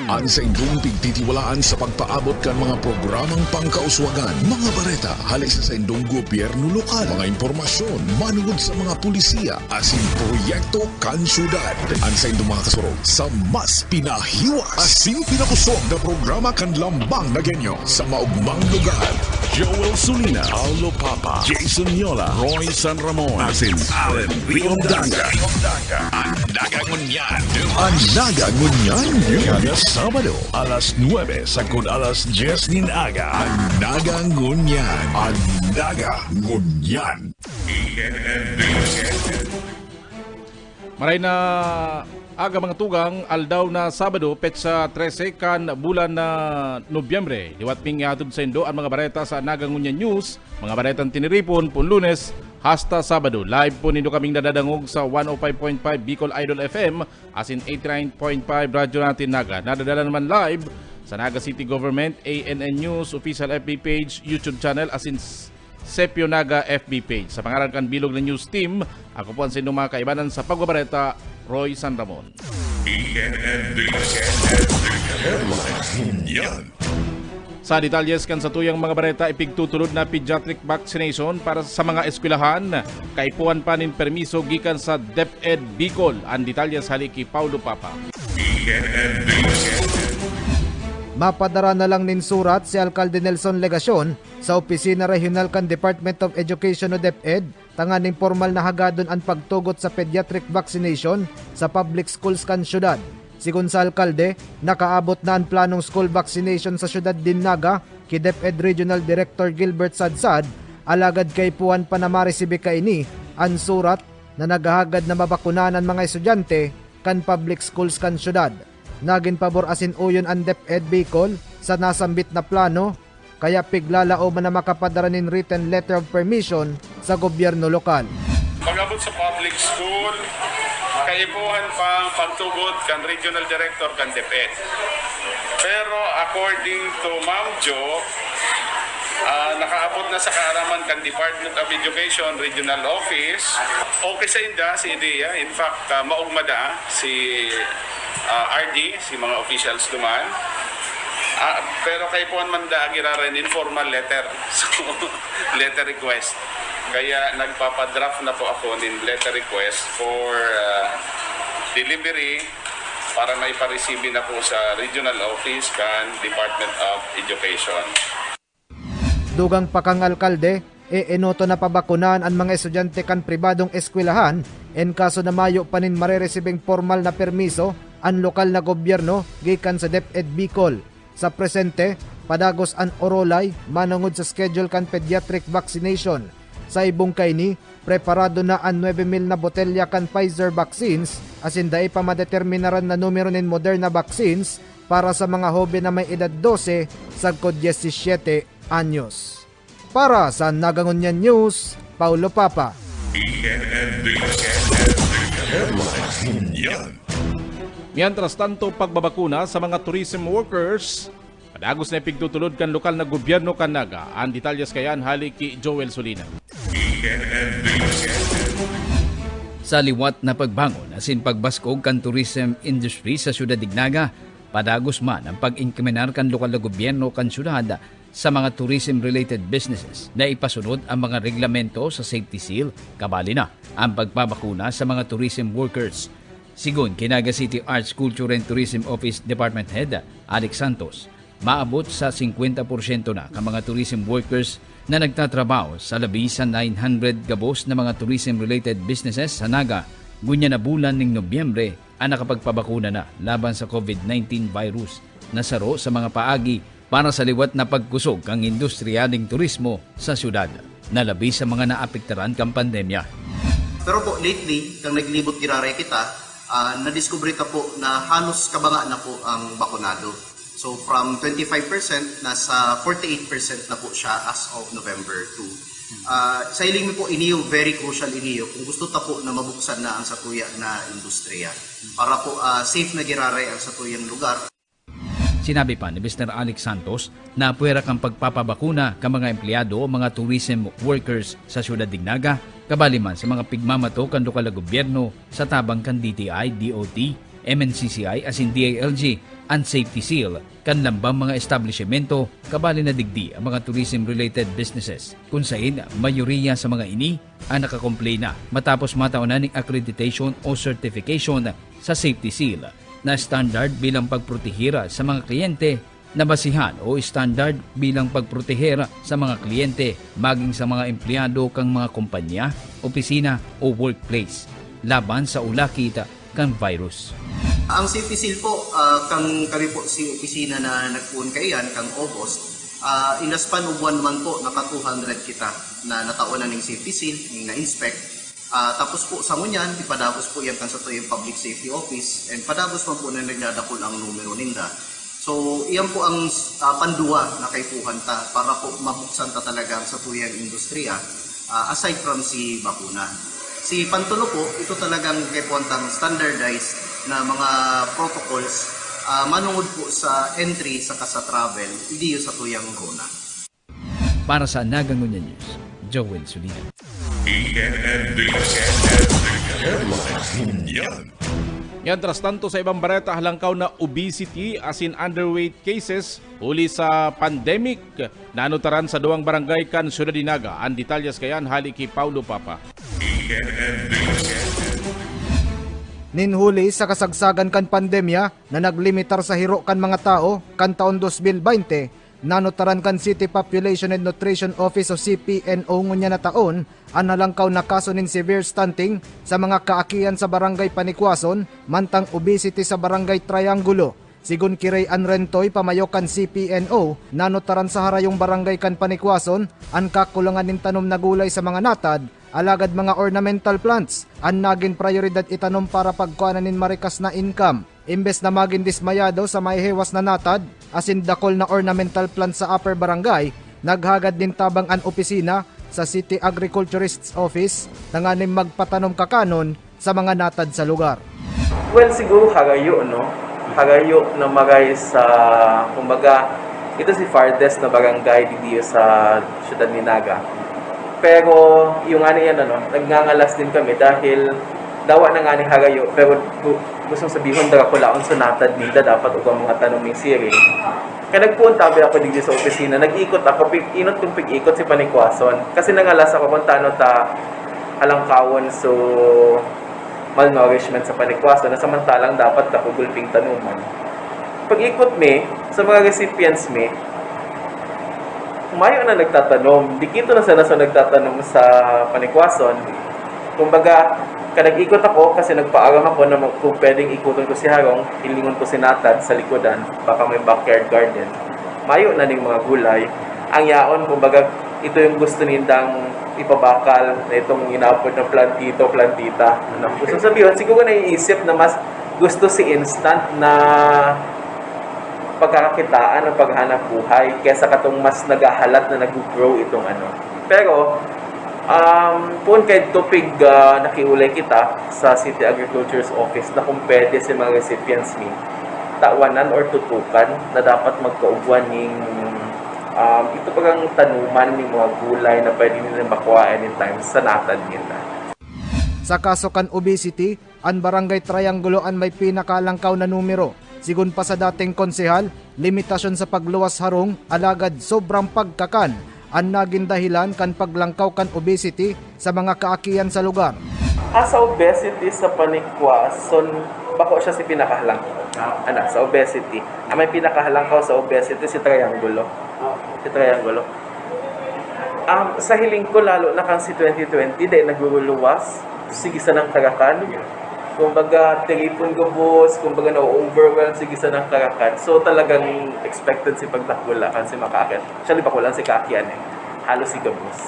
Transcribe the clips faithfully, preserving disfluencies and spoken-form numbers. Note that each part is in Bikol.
An saindong pigtitiwalaan sa pagpaabot kan mga programang pangkauswagan, mga bareta hali sa saindong gobyerno lokal, mga impormasyon manungod sa mga pulisiya asin proyekto kan syudad. An saindong mga kasurog sa mas pinahiwas asin pinakosog na programa kan Lambang na Genyo sa maogmang lugar. Joel Sulina, Paulo Papa, Jason Yola, Roy San Ramon, asin Allen Riondanga. An Naga Ngunyan. An Naga Ngunyan, kada Sabado, alas nuebe sagkod alas dyes nin aga. An Naga Ngunyan. An Naga Ngunyan. Maray na aga, mga tugang, aldaw na Sabado, petsa trese kan bulan na Nobyembre. Liwat ming ihatod saindo an mga bareta sa Naga Ngunyan News, mga baretang tiniripon, pun Lunes hasta Sabado. Live po nindo kaming nadadangog sa one oh five point five Bicol Idol F M asin eighty-nine point five Radyo Natin Naga. Nadadala naman live sa Naga City Government, A N N News, official F B page, YouTube channel, asin s-, Sepio Naga F B page. Sa pangaran kan bilog na news team, ako po an saindong mga kaibanan sa pagbabareta, Roy San Ramon. Headlines ngunyan. Sa detalyes kan satuyang mga bareta, ipigtutulod na pediatric vaccination para sa mga eskwelahan. Kaipuhan pa nin permiso gikan sa DepEd Bicol. An detalyes hali ki Paulo Papa. Mapadara na lang nin surat si Alkalde Nelson Legacion sa opisina rehiyonal kan Department of Education o DepEd tanganing pormal na hagadon an pagtugot sa pediatric vaccination sa public schools kan syudad. Sigon sa alkalde, nakaabot na an planong school vaccination sa syudad nin Naga ki DepEd Regional Director Gilbert Sadsad, alagad kaipuhan pa na maresibi kaini an surat na naghahagad na mabakunahan an mga estudyante kan public schools kan syudad. Nagin pabor asin oyon an DepEd Bicol sa nasambit na plano, kaya piglalaoman na makapadara nin written letter of permission sa gobyerno lokal. Pag-abot sa public school, kaipuhan pang pagtugot kan regional director kan DepEd. Pero according to Ma'am Jo, ah, nakaabot na sa kaaraman kan Department of Education Regional Office. Okay sa inda si ideya. In fact, ah, maugma da si, ah, R D, si mga officials duman. Ah, pero kaipuhan man da giraray nin formal letter. So, letter request. Kaya nagpapadraft na po ako nin letter request for, ah, delivery para maiparesibi na po sa regional office kan Department of Education. Dugang pa kan alkalde, eenoto na pabakunahan an mga estudyante kan pribadong eskwelahan en kaso na mayo pa nin mareresibing pormal na permiso an lokal na gobyerno gikan sa DepEd Bicol. Sa presente, padagos an orolay manongod sa schedule kan pediatric vaccination. Sa ibong kaini, preparado na an nuebe mil na botelya kan Pfizer vaccines asin dai pa madeterminaran na numero nin Moderna vaccines para sa mga hoben na may edad dose sagkod dyesisiyete anyos. Para sa Naga Ngunyan News, Paulo Papa. Headlines ngunyan. Mientras tanto, pagbabakuna sa mga tourism workers, padagos na ipigtutulod kan lokal na gobyerno kan Naga. An detalyes kayan hali ki Joel Solina. Sa liwat na pagbangon asin pagbaskog kan tourism industry sa siyudad nin Naga, padagos man an pag-inkaminar kan lokal na gobyerno kan syudad sa mga tourism-related businesses na ipasunod ang mga reglamento sa safety seal, kabali na ang pagpabakuna sa mga tourism workers. Sigon ki Naga City Arts, Culture and Tourism Office Department Head Alex Santos, maabot sa singkwenta porsyento na kan mga tourism workers na nagtatrabaho sa labi sa nine hundred gabos na mga tourism-related businesses sa Naga, ngunyan na bulan nin Nobyembre, an nakapagpabakuna na laban sa COVID nineteen virus na saro sa mga paagi para sa liwat na pagkusog kan industriya nin turismo sa syudad, na labi sa mga naapektaran kan pandemya. Pero po, lately, kang naglibot giraray kita, ah, nadiskubre ta po na halos kabanga na po ang bakunado. So, from twenty-five percent, nasa forty-eight percent na po siya as of November two. Ah, sa hiling mi po, iniyo, very crucial iniyo. Kung gusto ta po na mabuksan na ang satuya na industriya, para po, ah, safe na giraray ang satuyang lugar. Sinabi pa ni Mister Alex Santos na pwera kan pagpapabakuna kan mga empleyado o mga tourism workers sa siyudad nin Naga, kabali man sa mga pigmamato kan lokal na gobyerno sa tabang kan D T I, D O T, M N C C I asin D I L G, an safety seal kan lambang mga establisimento, kabali na digdi ang mga tourism-related businesses, kun sain mayoriya sa mga ini an nakakomplina matapos mataon na ning accreditation o certification sa safety seal na standard bilang pagproteher sa mga kliyente na basihan o standard bilang pagproteher sa mga kliyente, maging sa mga empleyado kan mga kompanya, opisina o workplace, laban sa ulakit kan virus. Ang safety seal po, ah, kan kami po si opisina na nagpoon kaiyan, kan August, ah, in the span of one month po, naka two hundred kita na nataon na ning safety seal, ning na-inspect. Ah, tapos po sa ngunyan, ipadagos po yan kan satuyang Public Safety Office, and padagos man po na nagdadakul ang numero ninda. So, iyan po ang, ah, panduwa na kaipuhan ta para po mabuksan ta talaga ang satuyang industriya, ah, aside from si bakuna. Si pantulo po, ito talagang kaipuhan tang standardized na mga protocols, ah, manungod po sa entry saka sa travel, idiyo satuyang RONA. Para sa Naga Ngunyan News, Joel Sulina. E N N D, Headlines Ngunyan. Mientras tanto, sa ibang bareta, halangkaw na obesity asin underweight cases huli sa pandemic. Nanutaran sa duwang barangay kan Syudad ni Naga. An detalyes kaiyan hali ki Paulo Papa. E N N D. Nin huli sa kasagsagan kan pandemya na naglimitar sa hiro kan mga tawo kan taon dos mil baynte, nanutaran kan City Population and Nutrition Office o C P N O ngunyan na taon an halangkaw na kaso nin severe stunting sa mga kaakian sa Barangay Panikwason, mantang obesity sa Barangay Triangulo. Sigon ki Ray Anrentoy, pamayo kan C P N O, nanutaran sa harayong barangay kan Panikwason an kakulangan nin tanom na gulay sa mga natad, alagad mga ornamental plants an nagin prayoridad itanom para pagkuanan nin marikas na income. Imbes na magin dismayado sa mahihiwas na natad asin dakul na ornamental plants sa Upper Barangay, naghagad nin tabang an opisina sa City Agriculturist's Office tanganing magpatanom kakanon sa mga natad sa lugar. Well, siguro harayo, no? Harayo na maray sa, kumbaga, ito si farthest na barangay didiyo sa siyudad ni Naga. Pero yung ano yan, ano, nagngangalas din kami dahil dawa na nga ni harayo, pero gu- gustong sabihon, dakulaon sa natad nila dapat ug ang mga tanom ning siring. Kaya nagpuon tabi ako digdi sa opisina, nag-ikot ako, pig-inot kong pig-ikot si Panikwason. Kasi nangalas ako kung tano ta halangkawon, so malnourishment sa Panikwason na samantalang dapat dakugulping tanuman. Pag-ikot mi sa mga recipients mi, mayo na nagtatanom. Dikito na sana sa nagtatanom sa Panikwason. Kumbaga, kanag-ikot ako kasi nagpaaram ako na mag- kung pwedeng ikuton ko si Harong, hilingon ko si Natad sa likodan, baka may backyard garden. Mayo na ning mga gulay. Ang yaon, kumbaga, ito yung gusto nindang ipabakal na itong inapod na plantito, plantita. Ano? Gusto sabihin, siguro naiisip na mas gusto si instant na pagkakakitaan o paghanap buhay kesa katong mas naghahalat na nag-grow itong ano. Pero, um, kung kay tupig, ah, nakiulay kita sa City Agriculture's Office na kung pwede si mga recipients ni tawanan or tutukan na dapat magkaugwan ning, um, ito pagang tanuman ning mga gulay na pwede nila makuha anytime sa natad nila. Sa kaso kan obesity, an Barangay Triangulo an may pinakalangkaw na numero. Sigon pa sa dating konsehal, limitasyon sa pagluwas harong, alagad sobrang pagkakan an nagin dahilan kan paglangkaw kan obesity sa mga kaakian sa lugar. Ah, sa obesity sa Panikwason, bako siya si pinakahalang. Ana, sa obesity. Ang may pinakahalangkaw sa obesity si Triangulo. Si Triangulo. Um, sa hiling ko, lalo na kan si twenty twenty, dahil naguruluwas, sige sanang karakan. Kumbaga, tiripon gabos, kumbaga, na-overwhelm, sige sanang karakan. So, talagang expected si pagdakula kan si makakit. Actually, bako lang si Kaki, ano eh. Halos si gabos.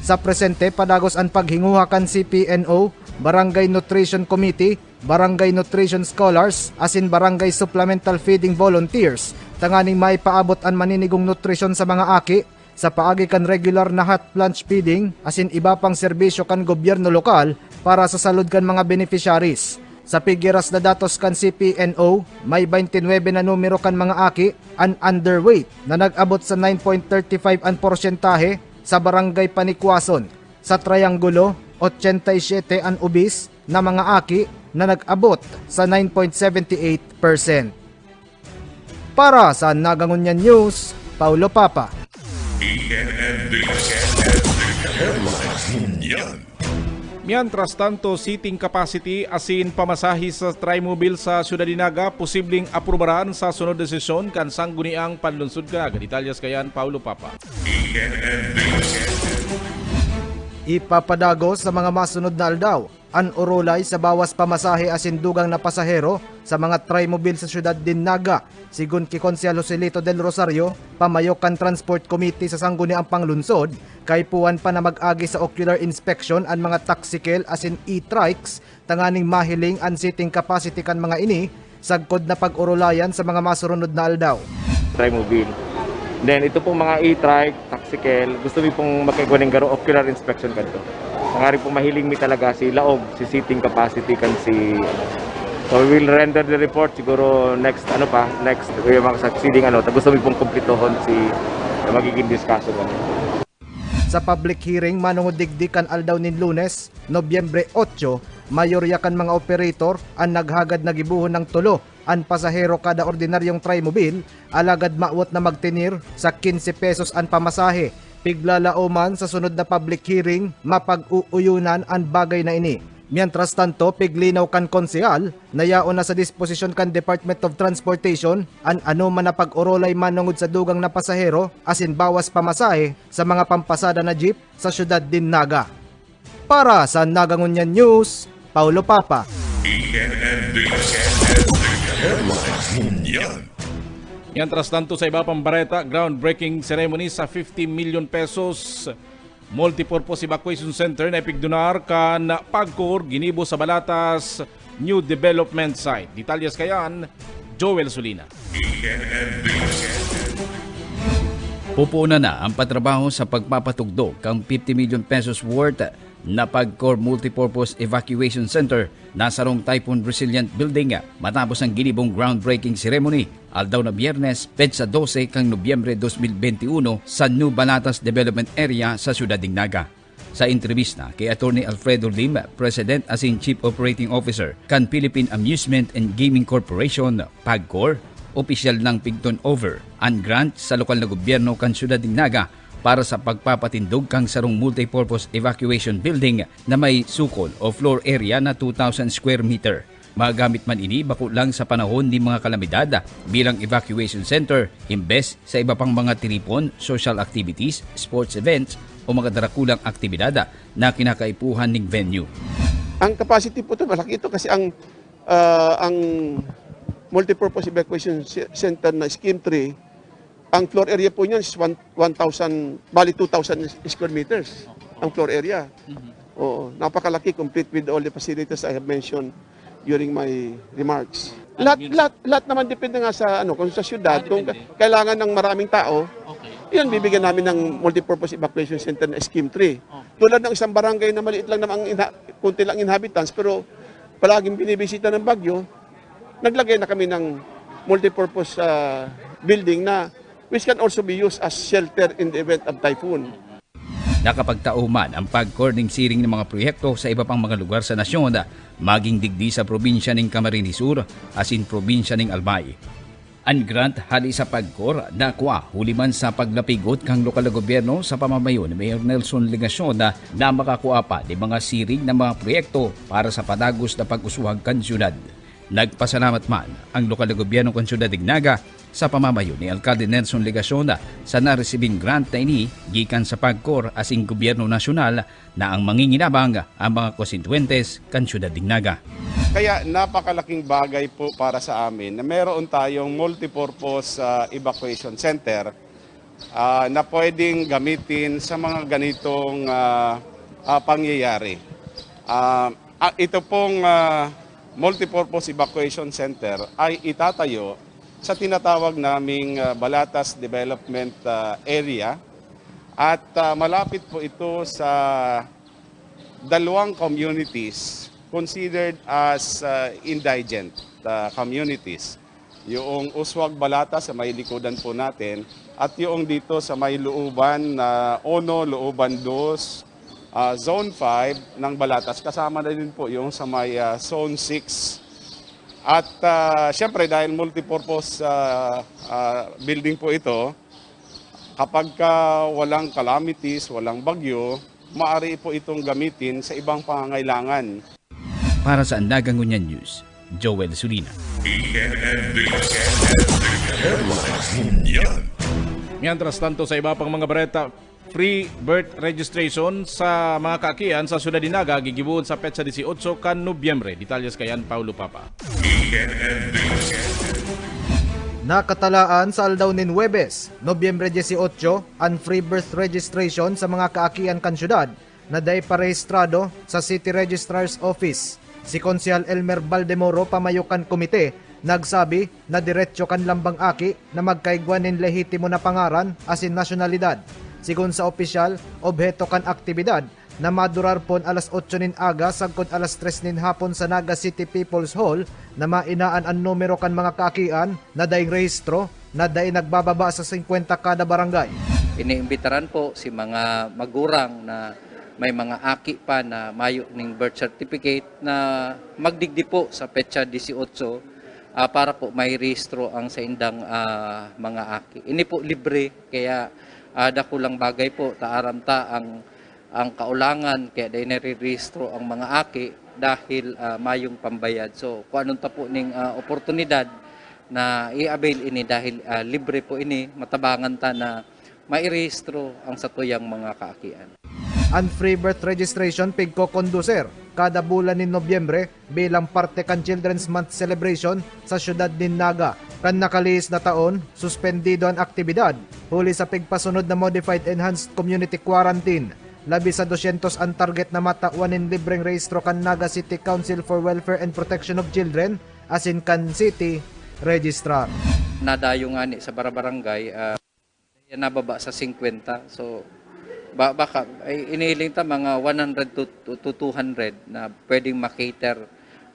Sa presente, padagos an paghinguha kan C P N O, Barangay Nutrition Committee, Barangay Nutrition Scholars, asin Barangay Supplemental Feeding Volunteers, tanganing maipaabot an maninigong nutrisyon sa mga aki sa paagi kan regular na hot plunge feeding asin iba pang serbisyo kan gobyerno lokal para sa salud kan mga beneficiaries. Sa pigiras na datos kan C P N O, may twenty-nine na numero kan mga aki an underweight na nag-abot sa nine point three five an porsyentahe sa Barangay Panikwason. Sa Triangulo, ochenta y siete an obese na mga aki na nag-abot sa nine point seventy eight percent. Para sa Nagangunyan News, Paulo Papa. E N N D Headlines Ngunyan. Mientras tanto, seating capacity asin pamasahe sa Trimobile sa Syudad nin Naga posibleng aprubaran sa sunod na sesyon kan Sangguniang Panlunsod kan Naga. Detalyes kaiyan, Paulo Papa. E N N D Headlines. Ipapadagos sa mga masunod na aldaw an orolay sa bawas pamasahe asin dugang na pasahero sa mga Trimobile sa siyudad nin Naga. Sigon ki Konsehal Joselito Del Rosario, pamayok kan Transport Committee sa Sangguniang Panlunsod, kaipuhan pa na mag-agi sa ocular inspection an mga tricycle asin e-trikes tanganing mahiling an seating capacity kan mga ini sagkod na pag-orolayan sa mga masurunod na aldaw. Trimobile. Then, ito pong mga e-trike, tricycle, gusto mi pong makaigwa ning garo ocular inspection kadto. Nganing pong mahiling mi talaga si laog, si seating capacity kan si, so we will render the report siguro next, ano pa, next, yung mga succeeding, ano, ta gusto mi pong kumpletohon si, yung magiging discussion namin. Sa public hearing manongod digdi kan aldaw nin Lunes, Nobyembre otso, mayorya kan mga operator an naghagad na gibohon nin tulo an pasahero kada ordinaryong Trimobile, alagad mawot na magtenir sa quince pesos an pamasahe. Piglalao man sa sunod na public hearing, mapag-uuyonan an bagay na ini. Mientras tanto, piglinaw kan konsehal na yaon na sa disposisyon kan Department of Transportation an anoman na pag-orolay manongod sa dugang na pasahero asin bawas pamasahe sa mga pampasada na jeep sa siyudad nin Naga. Para sa Nagangunyan News, Paulo Papa. E N N D Headlines Ngunyan. Mientras tanto, sa iba pang bareta, groundbreaking ceremony sa fifty million pesos multipurpose evacuation center na ipigdunar kan PAGCOR ginibo sa Balatas New Development Site. Detalyes kaiyan, Joel Sulina. E N N D Headlines. Pupunan na ang patrabaho sa pagpapatugdok kan fifty million pesos worth na PAGCOR Multipurpose Evacuation Center na sarong Typhoon Resilient Building matapos ang ginibong groundbreaking ceremony, aldaw na Biyernes, petsa dose kan Nobyembre dos mil benti uno, sa New Balatas Development Area sa siyudad nin Naga. Sa entrebista ki Attorney Alfredo Lim, President asin Chief Operating Officer kan Philippine Amusement and Gaming Corporation, PAGCOR, opisyal nang pigturn over an grant sa lokal na gobyerno kan siyudad nin Naga para sa pagpapatindog kan sarong multipurpose evacuation building na may sukol o floor area na two thousand square meter. Magamit man ini bako lang sa panahon nin mga kalamidad bilang evacuation center, imbes sa iba pang mga tiripon, social activities, sports events, o mga darakulang aktibidad na kinakaipuhan ning venue. Ang capacity po ito, malaki ito kasi ang, ah, ang multipurpose evacuation ce-, center na Scheme three, ang floor area po niyan is one, one thousand, bali two thousand square meters ang floor area. Mhm. Oo, napakalaki, complete with all the facilities I have mentioned during my remarks. Lahat, lahat, lahat naman depende nga sa, ano, kung sa syudad, kung ka-, kailangan ng maraming tao, okay, yun, bibigyan namin ng multipurpose evacuation center na Scheme three. Oh. Tulad ng isang barangay na maliit lang naman ang inha-, konti lang inhabitants, pero palaging binibisita ng bagyo, naglagay na kami ng multipurpose, ah, building na which can also be used as shelter in the event of typhoon. Nakapagtao man ang PAGCOR nin siring na mga proyekto sa iba pang mga lugar sa nasyon, maging digdi sa probinsya nin Camarines Sur asin probinsya nin Albay. An grant hali sa PAGCOR nakua huli man sa paglapigot kan lokal na gobyerno sa pamamayo ni Mayor Nelson Legacion na, na makakua pa nin mga siring na mga proyekto para sa padagos na pag-uswag kan syudad. Nagpasalamat man ang lokal na gobyerno kan syudad nin Naga sa pamamayo ni Alkalde Nelson Legacion sa naresibing grant na ini gikan sa PAGCOR asin gobyerno nasyonal na ang manginginabang ang mga konstituyentes kan syudad nin Naga. Kaya napakalaking bagay po para sa amin na meron tayong multipurpose, ah, evacuation center, ah, na pwedeng gamitin sa mga ganitong, ah, ah, pangyayari. Ah, ah, ito pong, ah, multipurpose evacuation center ay itatayo sa tinatawag naming, ah, Balatas Development, ah, Area at, ah, malapit po ito sa dalawang communities considered as, ah, indigent, ah, communities. Yung Uswag Balatas sa may likodan po natin at yung dito sa may looban na Ono, Looban Dos, ah, Zone five ng Balatas. Kasama na din po yung sa may, ah, Zone six At, ah, siyempre, dahil multipurpose, ah, ah, building po ito, kapag ka walang calamities, walang bagyo, maaari po itong gamitin sa ibang pangangailangan. Para sa Andagang Ngunyan News, Joel Sulina. E N N D S Headlines Ngunyan. Mientras tanto, sa iba pang mga bareta, free birth registration sa mga kaakian sa Syudad nin Naga gigibohon sa petsa dieciocho kan Nobyembre. Detalyes kaiyan, Paulo Papa. E N N D S Nakatalaan sa aldaw nin Huwebes, Nobyembre dieciocho, an free birth registration sa mga kaakian kan syudad na dai pa rehistrado sa City Registrar's Office. Si Konsehal Elmer Baldemoro, pamayo kan komite, nagsabi na diretso kan lambang aki na magkaigwa nin lehitimo na pangaran asin nasyonalidad. Sigon sa opisyal, obheto kan aktibidad na madurar pon alas otso nin aga sagkod alas tres nin hapon sa Naga City People's Hall na mainaan an numero kan mga kaakian na daing rehistro na dai nagbababa sa singkwenta kada barangay. Iniimbitaran po si mga magurang na may mga aki pa na mayo ning birth certificate na magdigdi po sa petsa dieciocho, ah, para po mairehistro ang saindang, ah, mga aki. Ini po libre, kaya, ah, dakulang bagay po, ta aram ta ang, ang kaulangan, kaya dai narirehistro ang mga aki dahil, ah, mayong pambayad. So, kung anong ta po ning, ah, oportunidad na i-avail ini dahil, ah, libre po ini, matabangan ta na mairehistro ang satuyang mga kaakian. An free birth registration pigkokonduser kada bulan nin Nobyembre bilang parte kan Children's Month celebration sa siyudad nin Naga. Kan nakalihis na taon, suspendido an aktibidad huli sa pigpasunod na Modified Enhanced Community Quarantine. Labi sa dosyentos an target na matawan nin libreng rehistro kan Naga City Council for Welfare and Protection of Children asin kan City Registrar. Nadayo ngani sa barabarangay, ah, yan nababa sa singkwenta. So, ba, baka, ay, inihiling ta mga one hundred to, to, to two hundred na pwedeng makater,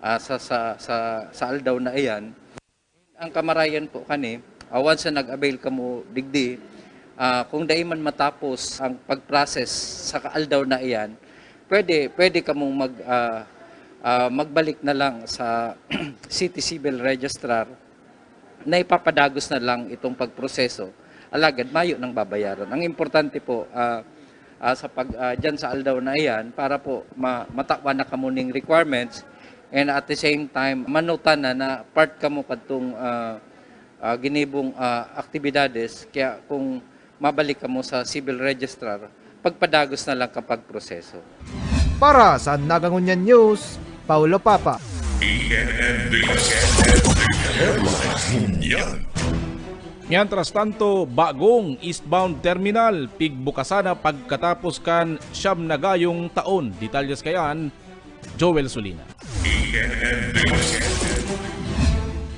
ah, sa, sa, sa, sa aldaw na iyan. Ang kamarayan po kani, ah, once na nag-avail kamo digdi, ah, kung dai man matapos ang pag-process sa kaaldaw na iyan, pwede, pwede kamong mag, ah, ah, magbalik na lang sa City Civil Registrar na ipapadagos na lang itong pagproseso, alagad mayo nang babayaran. Ang importante po, ah, ah, sa pag, ah, dyan sa aldaw na iyan, para po ma-, matawan na kamo ning requirements, and at the same time, manutan na, na part kamo kadtong, ah, ah, ginibong, ah, aktibidades. Kaya kung mabalik kamo sa civil registrar, pagpadagos na lang kapag proseso. Para sa Nagangunyan News, Paulo Papa. E N N D S Headlines Ngunyan. Mientras tanto, bagong eastbound terminal pigbukasan na pagkatapos kan siyam na gayong taon. Detalyes kaiyan, Joel Sulina. E N N D S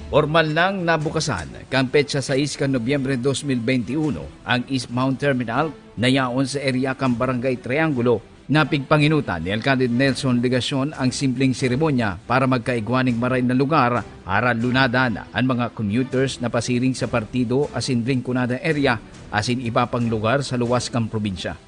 Pormal nang nabukasan kan petsa sais kan Nobyembre dos mil benti uno ang eastbound terminal na yaon sa area kan Barangay Triangulo. Napigpanginutan ni Alcalde Nelson Legacion ang simpleng seremonya para magkaigwa ning maray na lugar aral lunadan an mga commuters na pasiring sa partido asin Rinconada area asin iba pang lugar sa luwas kan probinsya.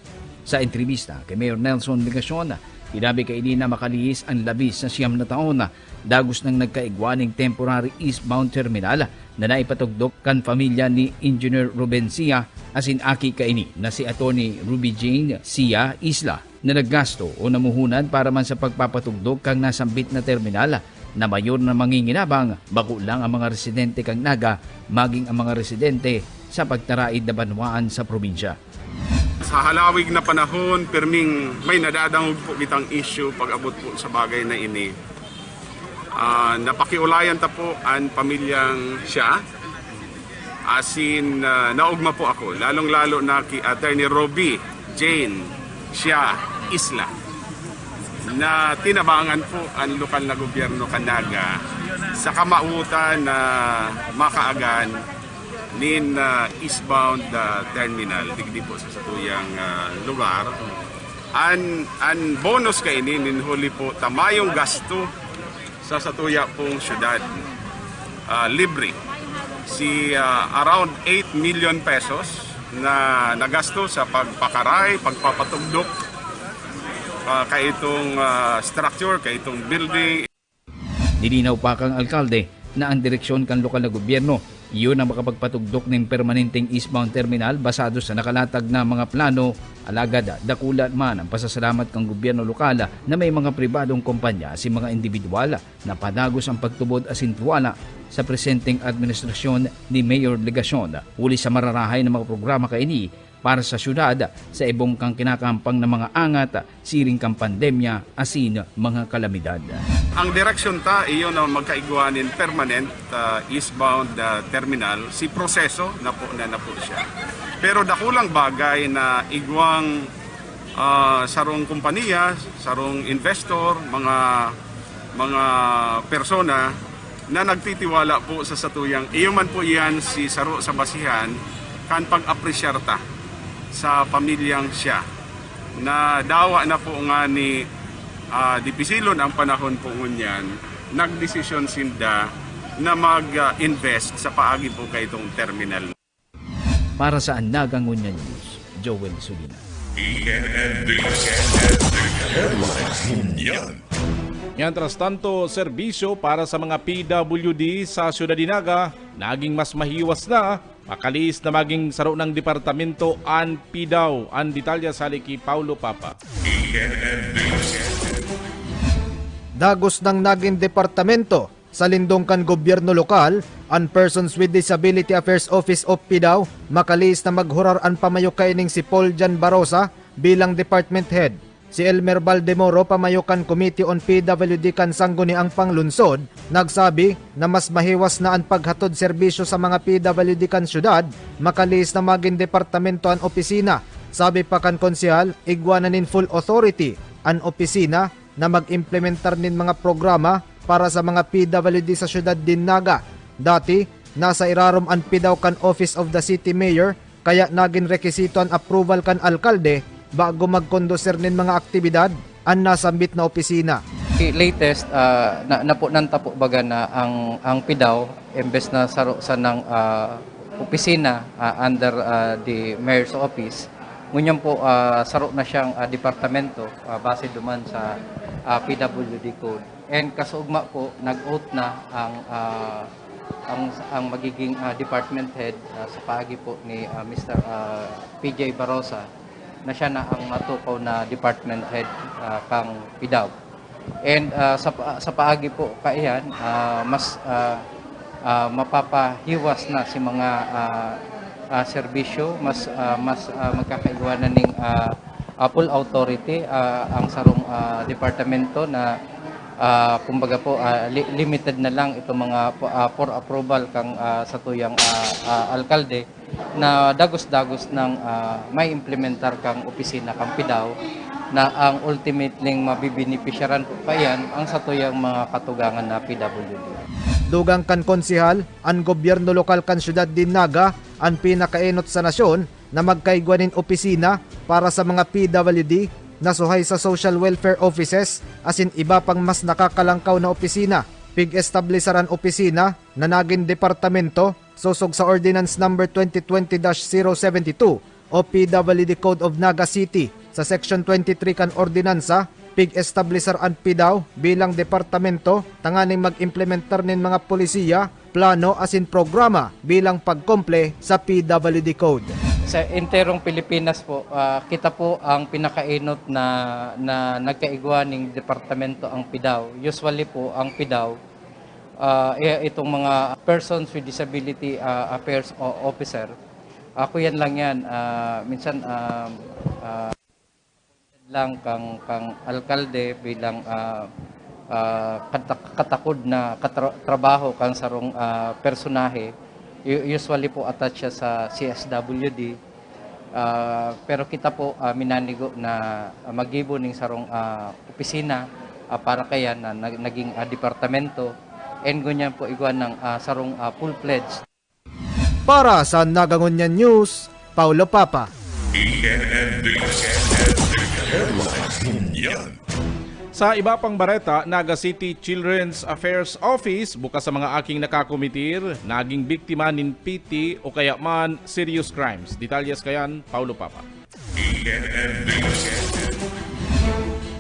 Sa entrebista ki Mayor Nelson Legacion, sinabi kaini na makalihis an labis na siyam na taon, dagos nang nagkaigwa ning temporary eastbound terminal na naipatugdok kan pamilya ni Engineer Ruben Sia asin aki kaini na si Attorney Ruby Jane Sia Isla, na naggasto o namuhunan para man sa pagpapatugdok kan nasambit na terminal, na mayor na manginginabang, bako lang ang mga residente kan Naga, maging ang mga residente sa pagtaraid na banwaan sa probinsya. Sa halawig na panahon, pirming may nadadangog po kitang issue pag-abot po sa bagay na ini. Ah, napakiulayan ta po an pamilyang siya. Asin, ah, naugma po ako, lalong-lalo na ki Attorney Roby Jane siya Isla, na tinabangan po an lokal na gobyerno kan Naga sa kamautan na makaagan nin, ah, eastbound, ah, terminal digdi po sa satuyang, ah, lugar. An, an bonus kaini nin huli po ta mayong gasto sa satuya pong syudad, ah, libre. Si, ah, around eight million pesos na nagasto sa pagpakaray, pagpapatugdok, ah, kaitong, ah, structure, kaitong building. Nilinaw pa kan alkalde na ang direksyon kan lokal na gobyerno iyo na makapagpatugdok nin permanenteng eastbound terminal basado sa nakalatag na mga plano, alagad dakula man ang pasasalamat kan gobyerno lokal na may mga pribadong kompanya asin mga indibidwal na padagos an pagtubod asin tiwala sa presenteng administrasyon ni Mayor Legacion. Huli sa mararahay na mga programa kaini para sa syudad sa ibong kan kinakahampang na mga angat siring kan pandemya asin mga kalamidad. Ang direksyon ta, iyo na magkaigwa nin permanent, ah, eastbound, ah, terminal, si proseso na po na, na po siya. Pero dakulang bagay na igwang, ah, sarong kompanya, sarong investor, mga, mga persona na nagtitiwala po sa satuyang, iyo man po iyan si saro sa basihan kan pag-apresyar ta sa pamilyang siya na dawa na po nga ni, ah, dipisilon ang panahon po ngunyan, nagdesisyon sinda na mag-invest sa paagi po kaitong terminal. Para sa Naga Ngunyan News, Joel Sulina. E N N News Headlines Ngunyan. Mientras tanto, serbisyo para sa mga P W D sa Siyudad de Naga naging mas mahiwas na, makalihis na maging saro nang departamento an PDAW. An detalye sa ki Paulo Papa. E N N News. Dagos nang naging departamento sa lindong kan gobyerno lokal an Persons with Disability Affairs Office o PDAW, makalihis na maghurar an pamayo kaining si Paul Jan Barosa bilang department head. Si Elmer Baldemoro, pamayo kan Committee on P W D kan Sangguniang Panglungsod, nagsabi na mas mahiwas na an paghatod serbisyo sa mga P W D kan syudad, makalihis na magin departamento an opisina. Sabi pa kan konsehal, igwa na nin full authority an opisina na mag-implementar nin mga programa para sa mga P W D sa syudad nin Naga. Dati, nasa irarom an PDAW kan Office of the City Mayor, kaya nagin rekisito an approval kan alkalde bago magkondusir nin mga aktibidad an nasambit na opisina. Latest, ah, na, napunan ta po baga na ang, ang PDAW, imbes na saro sanang, ah, opisina, ah, under, ah, the mayor's office, ngunyan po, ah, saro na siyang, ah, departamento, ah, base duman sa, ah, P W D Code. And kasuugma po, nag-oath na ang, ah, ang, ang magiging, ah, department head, ah, sa paagi po ni, ah, Mister, ah, P J Barosa, na siya na ang matukaw na department head, ah, kan PDAW. And, ah, sa pa-, sa paagi po kaiyan, ah, mas, ah, ah, mapapahiwas na si mga, ah, ah, serbisyo, mas, ah, mas, ah, magkakaigwa na ning, ah, ah, full authority, ah, ang sarong, ah, departamento na, ah, kumbaga po, ah, li-, limited na lang itong mga po, ah, for approval kan, ah, satuyang, ah, ah, alkalde na dagos-dagos nang, ah, maiimplementar kan opisina kan PDAW, na ang ultimately mabibenepisyaran po kaiyan ang satuyang mga katugangan na P W D. Dugang kan konsehal, an gobyerno lokal kan syudad nin Naga an pinakaenot sa nasyon na magkaigwa nin opisina para sa mga P W D na suhay sa social welfare offices asin iba pang mas nakakalangkaw na opisina. Pig-establisar an opisina na nagin departamento sosog sa Ordinance Number twenty twenty dash zero seventy two o P W D Code of Naga City. Sa Section twenty-three kan ordinansa, pig-establisar an PDAW bilang departamento tanganing mag-implementar nin mga polisiya, plano asin programa bilang pagkumple sa P W D Code. Sa enterong Pilipinas po, ah, kita po ang pinakaenot na, na nagkaigwa ning departamento ang PDAW. Usually po, ang PDAW, ah, i-, itong mga Persons with Disability, ah, Affairs o-, Officer, ako yan lang yan. Ah, minsan, ah, ah, lang kang, kang alkalde bilang, ah, ah, kata-, katakod na katra-, trabaho kang sarong, ah, personahe. U-, usually po attached siya sa C S W D. Ah, pero kita po, ah, minanigo na, ah, maggibo ning sarong, ah, opisina, ah, para kaya na nag-, naging, ah, departamento. And ngunyan po igwa ng, ah, sarong, ah, full-fledged. Para sa Nagangunyan News, Paulo Papa. E N N News Headlines Ngunyan. Sa iba pang bareta, Naga City Children's Affairs Office, bukas sa mga aking nakakomitir, naging biktima nin P T o kaya man serious crimes. Detalyes kayan, Paulo Papa. E N N News.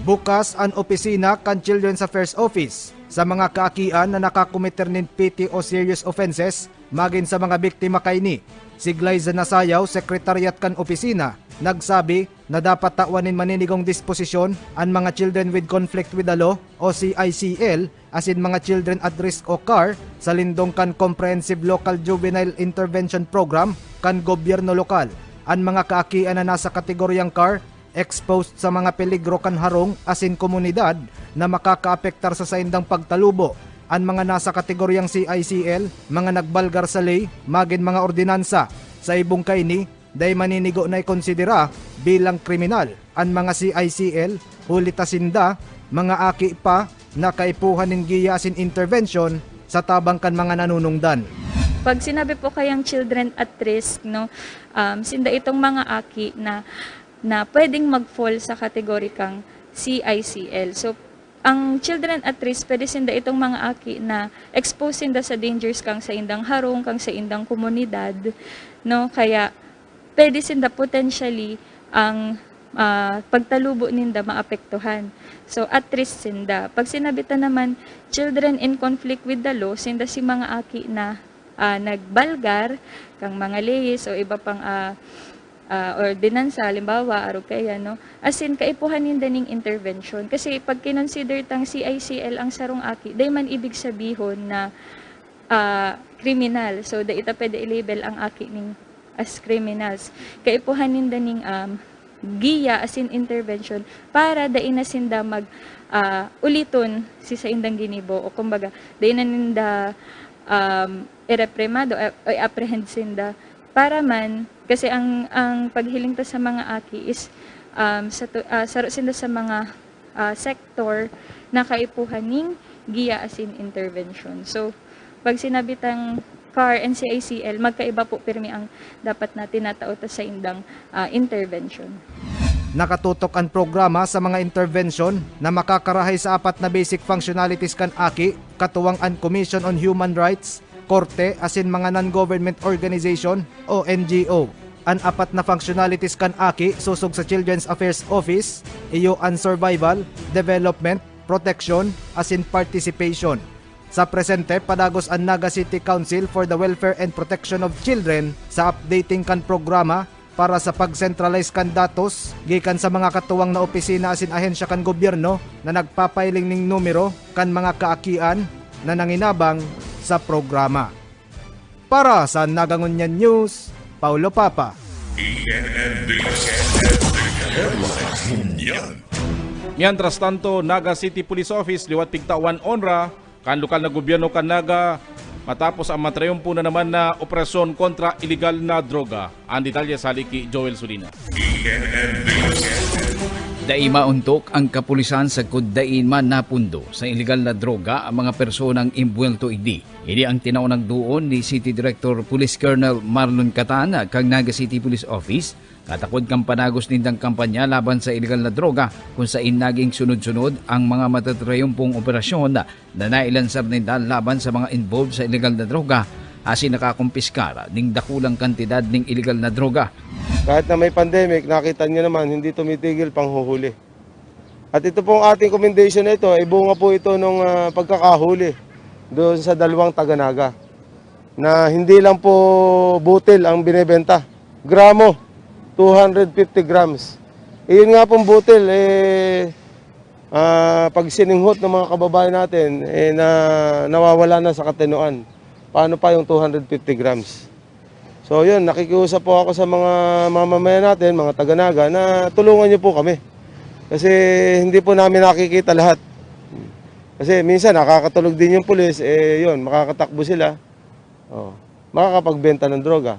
Bukas an opisina kan Children's Affairs Office. sa mga kaakian na nakakometer nin petty o serious offenses magin sa mga biktima kaini. Si Glyza Nasayaw, sekretarya kan opisina, nagsabi na dapat tawan nin maninigong disposisyon an mga children with conflict with the law o C I C L asin mga children at risk o CAR sa lindong kan Comprehensive Local Juvenile Intervention Program kan gobyerno lokal. An mga kaakian na nasa kategoryang CAR exposed sa mga peligro kan harong asin komunidad na makakaapektar sa saindang pagtalubo. An mga nasa kategoryang C I C L, mga nagbalgar sa ley, magin mga ordinansa. Sa ibong kaini, dai maninigo na ikonsidera bilang kriminal an mga C I C L, huli ta sinda, mga aki pa, na kaipuhan nin giya asin intervention sa tabang kan mga nanunungdan. Pag sinabi po kayang children at risk, no, um, sinda itong mga aki na, na pwedeng mag-fall sa kategorikang C I C L. So, ang children at risk, pwede sinda itong mga aki na exposed sinda sa dangers kang sa indang harong, kang sa indang komunidad, no? Kaya, pwede sinda potentially ang, ah, pagtalubo ninda maapektuhan. So, at risk sinda. Pag sinabi ta naman, children in conflict with the law, sinda si mga aki na, ah, nagbalgar kang mga leyes o iba pang, ah, ah, ordinansa, halimbawa, arog kaya, no? As in, kaipuhan ninda ning intervention. Kasi pag kinonsider tang C I C L ang sarong aki, dai man ibig sabihon na, ah, kriminal. So, dai ta pwede i-label ang aki ning as criminals. Kaipuhan ninda ning, um, giya, as in intervention, para dai na sinda mag, ah, uliton si saindang ginibo, o kumbaga, dai na ninda, um, ireprimado o, o i-apprehend sinda. Para man, kasi ang, ang paghiling ta sa mga aki is, um, sa tu-, ah, saro sinda sa mga, ah, sector na kaipuhan ning giya as in intervention. So, pag sinabi tang CAR and C I C L, magkaiba po pirmi ang dapat na tinatao ta sa indang, ah, intervention. Nakatutok an programa sa mga intervention na makakarahay sa apat na basic functionalities kan aki, katuwang an Commission on Human Rights, korte asin mga non-government organization o N G O. An apat na functionalities kan aki sosog sa Children's Affairs Office, iyo an survival, development, protection, asin participation. Sa presente, padagos an Naga City Council for the Welfare and Protection of Children sa updating kan programa para sa pag-centralize kan datos gikan sa mga katuwang na opisina asin ahensya kan gobyerno na nagpapailing ning numero kan mga kaakian na nanginabang sa programa. Para sa Nagangunyan News, Paulo Papa. E N N D S N L Headlines Ngunyan. Mientras tanto, Naga City Police Office liwat pigtawan onra kan lokal na gobyerno kan Naga matapos ang matrayumpo na naman na operasyon kontra iligal na droga. Ang detalye sa hali ki Joel Solina. E N N D S N L. Dai maontok ang kapulisan sagkod dai man napundo sa iligal na droga ang mga personang imbuwelto idi. Ini ang tinaw nagduon ni City Director Police Colonel Marlon Catan kan Naga City Police Office, katakod kan panagos nindang kampanya laban sa iligal na droga, kung sain naging sunod-sunod ang mga matatrayumpong operasyon na nailansar ninda laban sa mga involved sa iligal na droga, asin nakakumpiskar ning dakulang kantidad ning iligal na droga. Kahit na may pandemic, nakita niyo naman, hindi tumitigil panghuhuli. At ito pong ating commendation na ito, ay bunga po ito nung, ah, pagkakahuli doon sa dalawang taga-Naga na hindi lang po butil ang binebenta, gramo, two hundred fifty grams. Iyon nga pong butil, eh, ah, pag sininghot ng mga kababayan natin, eh, na, nawawala na sa katinuan. Paano pa yung two hundred fifty grams? So, yun, nakikiusap po ako sa mga mamamayan natin, mga taga-Naga, na tulungan niyo po kami. Kasi hindi po namin nakikita lahat. Kasi minsan nakakatulog din yung pulis, eh, yun, makakatakbo sila. Oh, makakapagbenta ng droga.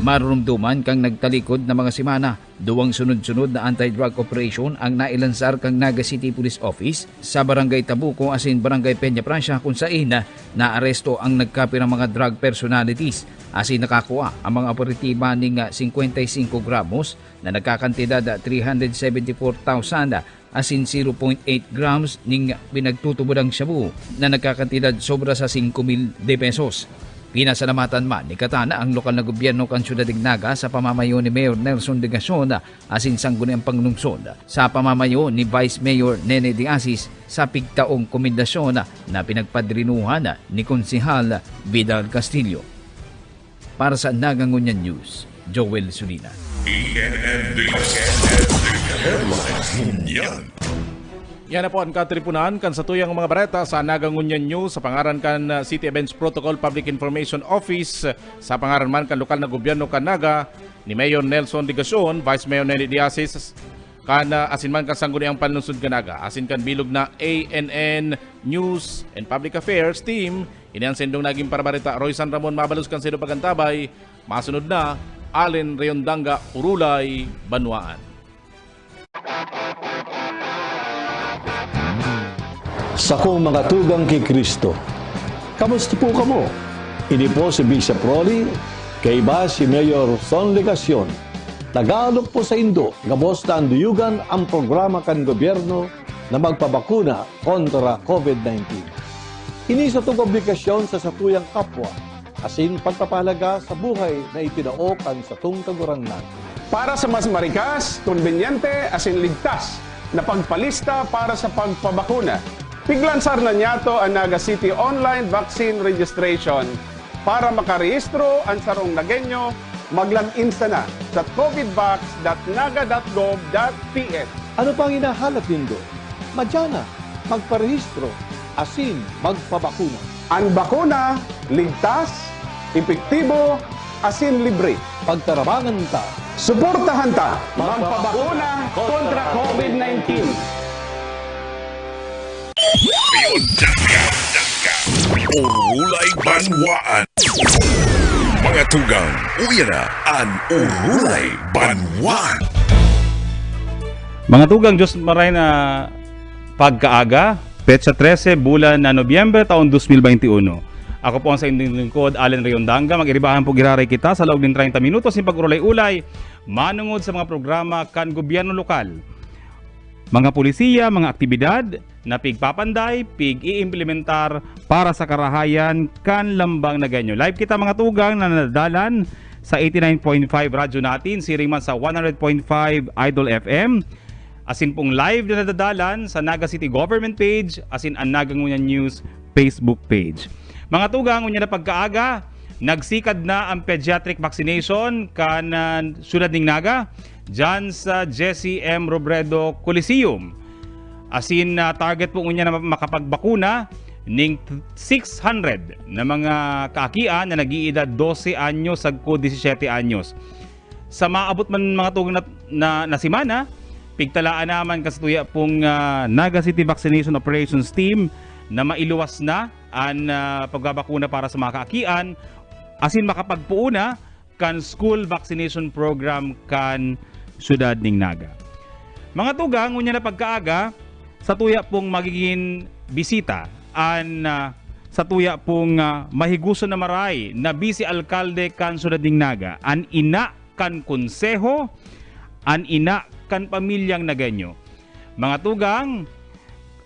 Marurumduman kang nagtalikod na mga semana, duwang sunod-sunod na anti-drug operation ang nailansar kang Naga City Police Office sa Barangay Tabuco asin Barangay Peña Francia, kung sain naaresto ang nagkapirang mga drug personalities asin nakakua ang mga operatiba ning, ah, singkwenta y singko gramos na nagkakantidad, ah, three hundred seventy-four thousand asin zero point eight grams ning pinagtutubodang shabu na nagkakantidad sobra sa singko mil de pesos. Pinasalamatan man ni Catana ang lokal na gobyerno kan Syudad nin Naga sa pamamayo ni Mayor Nelson Legacion asin sangguniang panglungsod, sa pamamayo ni Vice Mayor Nene de Asis sa pigtaong komendasyon na pinagpadrinuhan ni Konsehal Vidal Castillo. Para sa Naga Ngunyan News, Joel Sulina. E N N D S, Headlines Ngunyan. Yan na po an katiponan kan satuyang mga bareta sa Naga Ngunyan News sa pangaran kan, ah, City Events Protocol Public Information Office, sa pangaran man kan lokal na gobyerno kan Naga, ni Mayor Nelson Legacion, Vice Mayor Nene de Asis, kan, ah, asin man kan Sangguniang Panlungsod kan Naga, asin kan bilog na A N N News and Public Affairs Team. Ini an saindong naging parabareta, Roy San Ramon, mabalos kan saindong pag-antabay. Masunod na, Allen Rayondanga, Orolay Banwaan. Sakong mga tugang ki Cristo, kamusta po kamo? Ini po si Bishop Rolly, kaiba si Mayor Son Legacion. Nag-aalok po saindo gabos na anduyugan ang programa kan gobyerno na magpabakuna kontra COVID nineteen. Ini satong obligasyon sa satuyang kapwa, asin pagpapahalaga sa buhay na itinao kan satong Kagurangnan. Para sa mas marikas, kombinyente, asin ligtas na pagpalista para sa pagpabakuna, piglansar na niyato an Naga City Online Vaccine Registration. Para makarehistro an sarong Nagueño, mag-log in sana sa covidvax dot naga dot gov dot P H. Ano pang hinahalat nindo? Madya na, magparehistro, asin magpabakuna. An bakuna, ligtas, epektibo, asin libre. Pagtarabangan ta. Suportahan ta. Magpabakuna kontra COVID nineteen. Orolay Banwaan. Mga tugang, uya na an Orolay Banwaan. Mga tugang, Diyos maray na pagkaaga, petsa trese, bulan na Nobyembre, taon dos mil baynte uno. Ako po ang saindong lingkod, Allen Rayondanga. Mag-iribahan po giraray kita sa laog nin treinta minutos nin pag-urulay-ulay manongod sa mga programa kan gobyerno lokal, mga polisiya, mga aktibidad na pigpapanday, pig-iimplementar para sa karahayan kan lambang Nagueño. Live kita, mga tugang, na nadadalan sa eighty-nine point five Radyo Natin, siring man sa one hundred point five Idol F M. Asin pong live na nadadalan sa Naga City Government page, asin an Naga Ngunyan News Facebook page. Mga tugang, ngunyan na pagkaaga, nagsikad na ang pediatric vaccination kan, ah, Syudad nin Naga, dyan sa Jesse M Robredo Coliseum. Asin, ah, target po ngunyan na makapagbakuna ning six hundred na mga kaakian na nag-iidad dose anyos sagkod disisiete anyos. Sa maabot man, mga tugang, na, na, na semana, pigtalaan naman kan satuya pong, ah, Naga City Vaccination Operations Team na mailuwas na an, ah, pagbabakuna para sa mga kaakian, asin makapagpoon na kan school vaccination program kan Syudad nin Naga. Mga tugang, ngunyan na pagkaaga, satuya pong magigin bisita an, ah, satuya pong, ah, mahigoson na maray na bise alkalde kan Syudad nin Naga, an ina kan konseho, an ina kan pamilyang Nagueño. Mga tugang,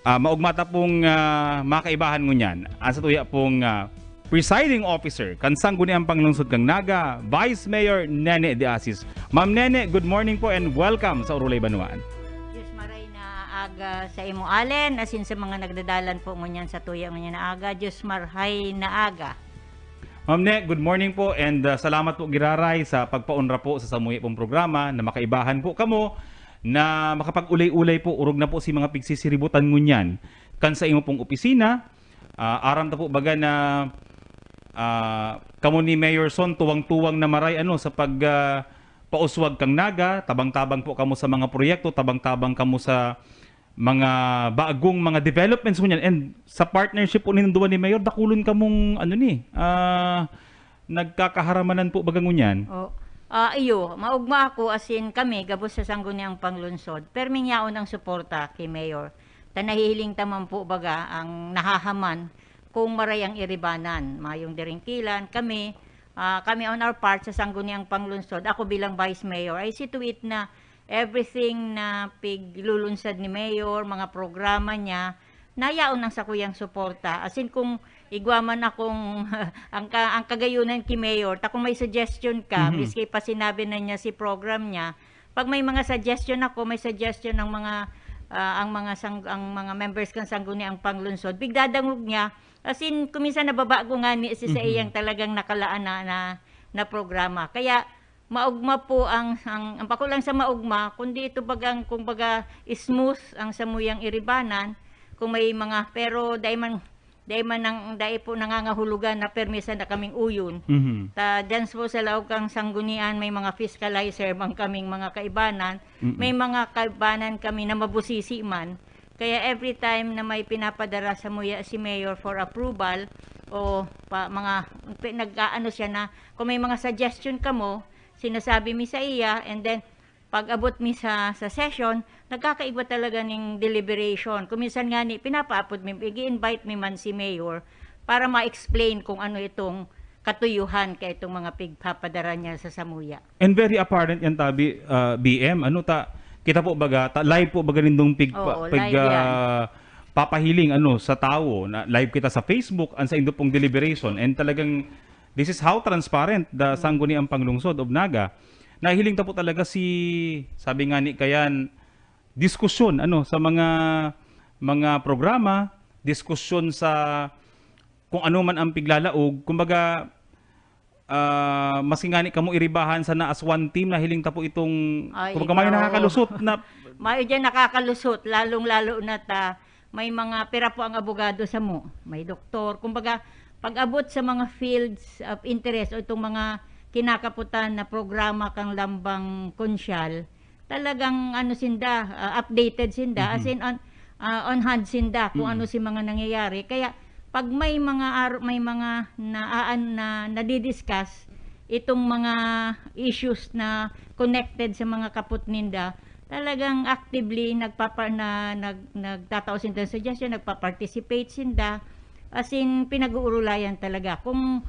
ah, maogma ta pong, ah, makaibahan ngunyan an satuya pong, ah, presiding officer kan Sangguniang Panglungsod kan Naga, Vice Mayor Nene de Asis. Ma'am Nene, good morning po and welcome sa Orolay Banwaan. Diyos maray na aga sa imo, Allen, asin sa mga nagdadalan po ngunyan satuya ngunyan na aga. Diyos marhay na aga. Ma'am Ne, good morning po, and, ah, salamat po giraray sa pagpaonra po sa samuya pong programa na makaibahan po kamo na makapag-ulay-ulay po, orog na po si mga pigsisiributan ngunyan kan sa imo pong opisina. Ah, aram ta po baga na, ah, kamo ni Mayor Son, tuwang-tuwang na maray, ano, sa pag, ah, pauswag kan Naga, tabang-tabang po kamo sa mga proyekto, tabang-tabang kamo sa mga bagong mga developments ngunyan. And sa partnership po nindo ni Mayor, dakulon kamong, ano ni, ah, nagkakaharamanan po baga ngunyan. Oh, ah, iyo, maogma ako, asin kami, gabos sa Sangguniang Panglungsod, perming yaon ang suporta ki Mayor. Ta nahihiling ta man po baga ang nahahaman kung maray ang iribanan, mayong diringkilan. Kami, ah, kami on our part sa Sangguniang Panglungsod, ako bilang Vice Mayor, I see to it na everything na piglulunsad ni Mayor, mga programa niya, na yaon ang sakuyang suporta. Asin kung igwa man akong ang ka ang kagayunan ki Mayor, ta kung may suggestion ka, Mhm. miski pa sinabi na niya si program niya, 'pag may mga suggestion ako, may suggestion ang mga, ah, ang mga sang ang mga members kan Sangguniang Panglungsod, pigdadangog niya. As in, kung minsan nababago ngani si sa Mhm. iyang talagang nakalaan na na na programa. Kaya maogma po ang ang ang bako lang sa maogma, kundi ito bagang kumbaga smooth ang samuyang iribanan, kung may mga pero dai man dai man nang dai po nangangahulugan na permi sana kaming uyon. Mhm. Ta diyan po sa laog kan Sanggunian may mga fiscalizer man kaming mga kaibanan, Mm. may mga kaibanan kami na mabusisi man. Kaya every time na may pinapadara samuya si Mayor for approval o pa mga pi nag-aano siya na kung may mga suggestion kamo, sinasabi mi saiya, and then pag-abot mi sa sa session, nagkakaigwa talaga ning deliberation. Kung minsan ngani pinapaapod mi, ig-i-invite mi man si Mayor para ma-explain kung ano itong katuyuhan kaitong mga pigpapadara niya sa samuya. And very apparent yan, tabi, ah, B M. Ano ta, kita po baga, ta, live po baga nindong pig, Oo, pig, live yan. ah, papahiling, ano, sa tawo. Na, live kita sa Facebook, ang saindo pong deliberation. And talagang, this is how transparent the Sangguniang Panglungsod of Naga. Nahihiling ta po talaga si, sabi nga ni Kayan, diskusyon, ano, sa mga, mga programa, diskusyon sa kung ano man ang piglalaog. Kumbaga, ah, maski ngani kamo iribahan sana as one team, nahiling ta po itong, Ay, kumbaga, mayo ikaw. nakakalusot na Mayo diyan nakakalusot, lalong-lalo na ta may mga pira po ang abogado samo, may doktor. Kumbaga, pag-abot sa mga fields of interest o itong mga kinakaputan na programa kang Lambang Konsyal, talagang ano sinda, ah, updated sinda, as Mhm. in on, ah, on hand sinda kung Mm. ano si mga nangyayari. Kaya pag may mga ar-, may mga naan na nadi-discuss itong mga issues na connected sa mga kapot ninda, talagang actively nagpapa-, na, nag-, nagtatao sinda ng suggestion, nagpa-participate sinda. As in, pinag-uurulayan talaga. Kung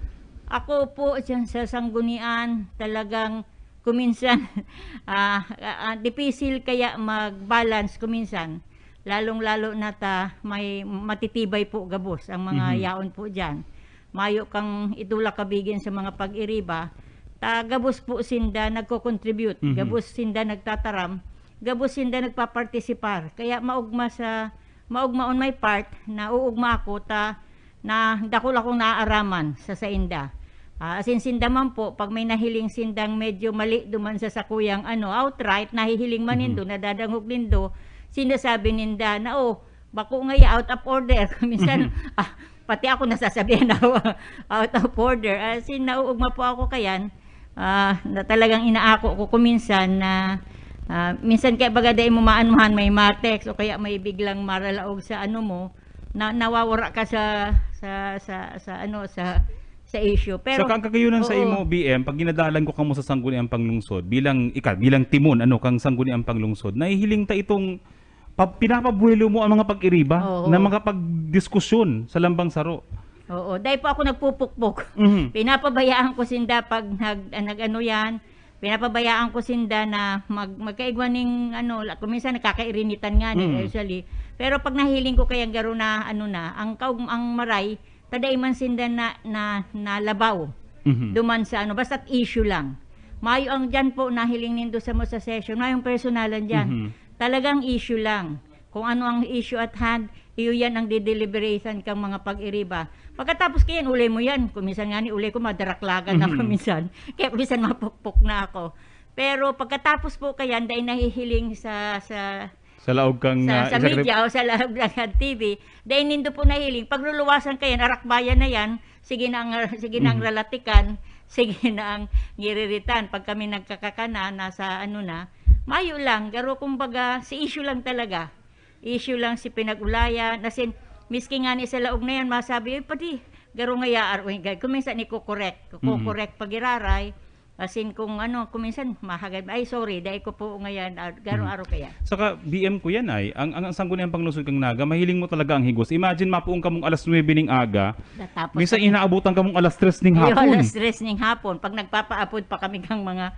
ako po diyan sa Sanggunian, talagang kuminsan, ah, ah, dipisil kaya mag-balance kuminsan. Lalong-lalo na ta may matitibay po gabos ang mga Mhm. yaon po diyan. Mayo kang itulak kabigin sa mga pag-iriba, ta gabos po sinda nagko-contribute, Mhm. gabos sinda nagtataram, gabos sinda nagpapartisipar. Kaya maogma sa, maogma on my part, na uugma ako ta na dakul akong naaaraman sa sainda. Ah, as in, sinda man po, pag may nahiling sindang medyo mali duman sa sakuyang ano, outright, nahihiling man Mhm. nindo, nadadangog nindo, sinasabi ninda na, "Oh, bako ngaya, out of order." Minsan, Mhm. ah, pati ako nasasabihan na out of order. As in, nauugma po ako kayan, ah, na talagang inaako ko kuminsan na, ah, minsan kaya baga dai mo maanuhan, may ma-text o kaya may biglang maralaog sa ano mo, na nawawara ka sa, sa, sa, sa ano, sa, sa issue. Pero, Saka ang kakayunan sa oo. imo, B M, pag ginadalan ko kamo sa Sangguniang Panglungsod, bilang, ika, bilang timon, ano, kang Sangguniang Panglungsod, nahihiling ta itong pa-, pinapabuhelo mo ang mga pag-iriba Oo. na makapagdiskusyon sa lambang saro. Oo, dai po ako nagpupukpok. Mhm. Pinapabayaan ko sinda pag nag-, nag-ano yan, pinapabayaan ko sinda na mag-, magkaigwa ning ano, la-, kung minsan nagkakairinitan nga, Mm. usually. Pero pag nahiling ko kayang garo na, ano na, ang kaug-, ang maray, ta dai man sinda na, na, nalabaw Mhm. duman sa ano, basta't issue lang. Mayo ang diyan po, nahiling nindo sa mo sa session, mayong personalan diyan. Mhm. Talagang issue lang. Kung ano ang issue at hand, iyo yan ang dideliberatan kang mga pag-iriba. Pagkatapos kayan, ulay mo yan. Kung minsan nga ni ulay ko, madaraklagan ako Mhm. minsan. Kaya minsan mapukpok na ako. Pero pagkatapos po kayan, dai nahihiling sa, sa, Sa laog kang, sa, ah, sa isa ka media o sa laog ng T V, dai nindo po nahiling. Pagluluwasan kayan, arakbayan na yan. Sige na ang, sige na ang Mhm. ralatikan. Sige na ang ngiriritan. Pag kami nagkakakana, nasa ano na, mayo lang. Garo, kumbaga, si issue lang talaga. Issue lang si pinag-ulayan. As in, miski nga ni sa laog na yan, masabi, "Uy, padi, garo nga yaar." Uy, gay-, kung minsan iko-correct. Mhm. Ko-correct pag iraray. As in, kung ano, kung minsan, mahagad, "Ay, sorry, dai ko po ngayon, ah, garo Mhm. araw kaya." Saka, B M ko yan ay, ang, ang, ang Sangguniang Panglungsod kang Naga, mahiling mo talaga ang higos. Imagine, mapuong kamong alas nuebe ning aga, Natapos minsan kami. inaabutan kamong alas tres ning Ayun, hapon. alas tres ning hapon. Pag nagpapaapod pa kami kang mga,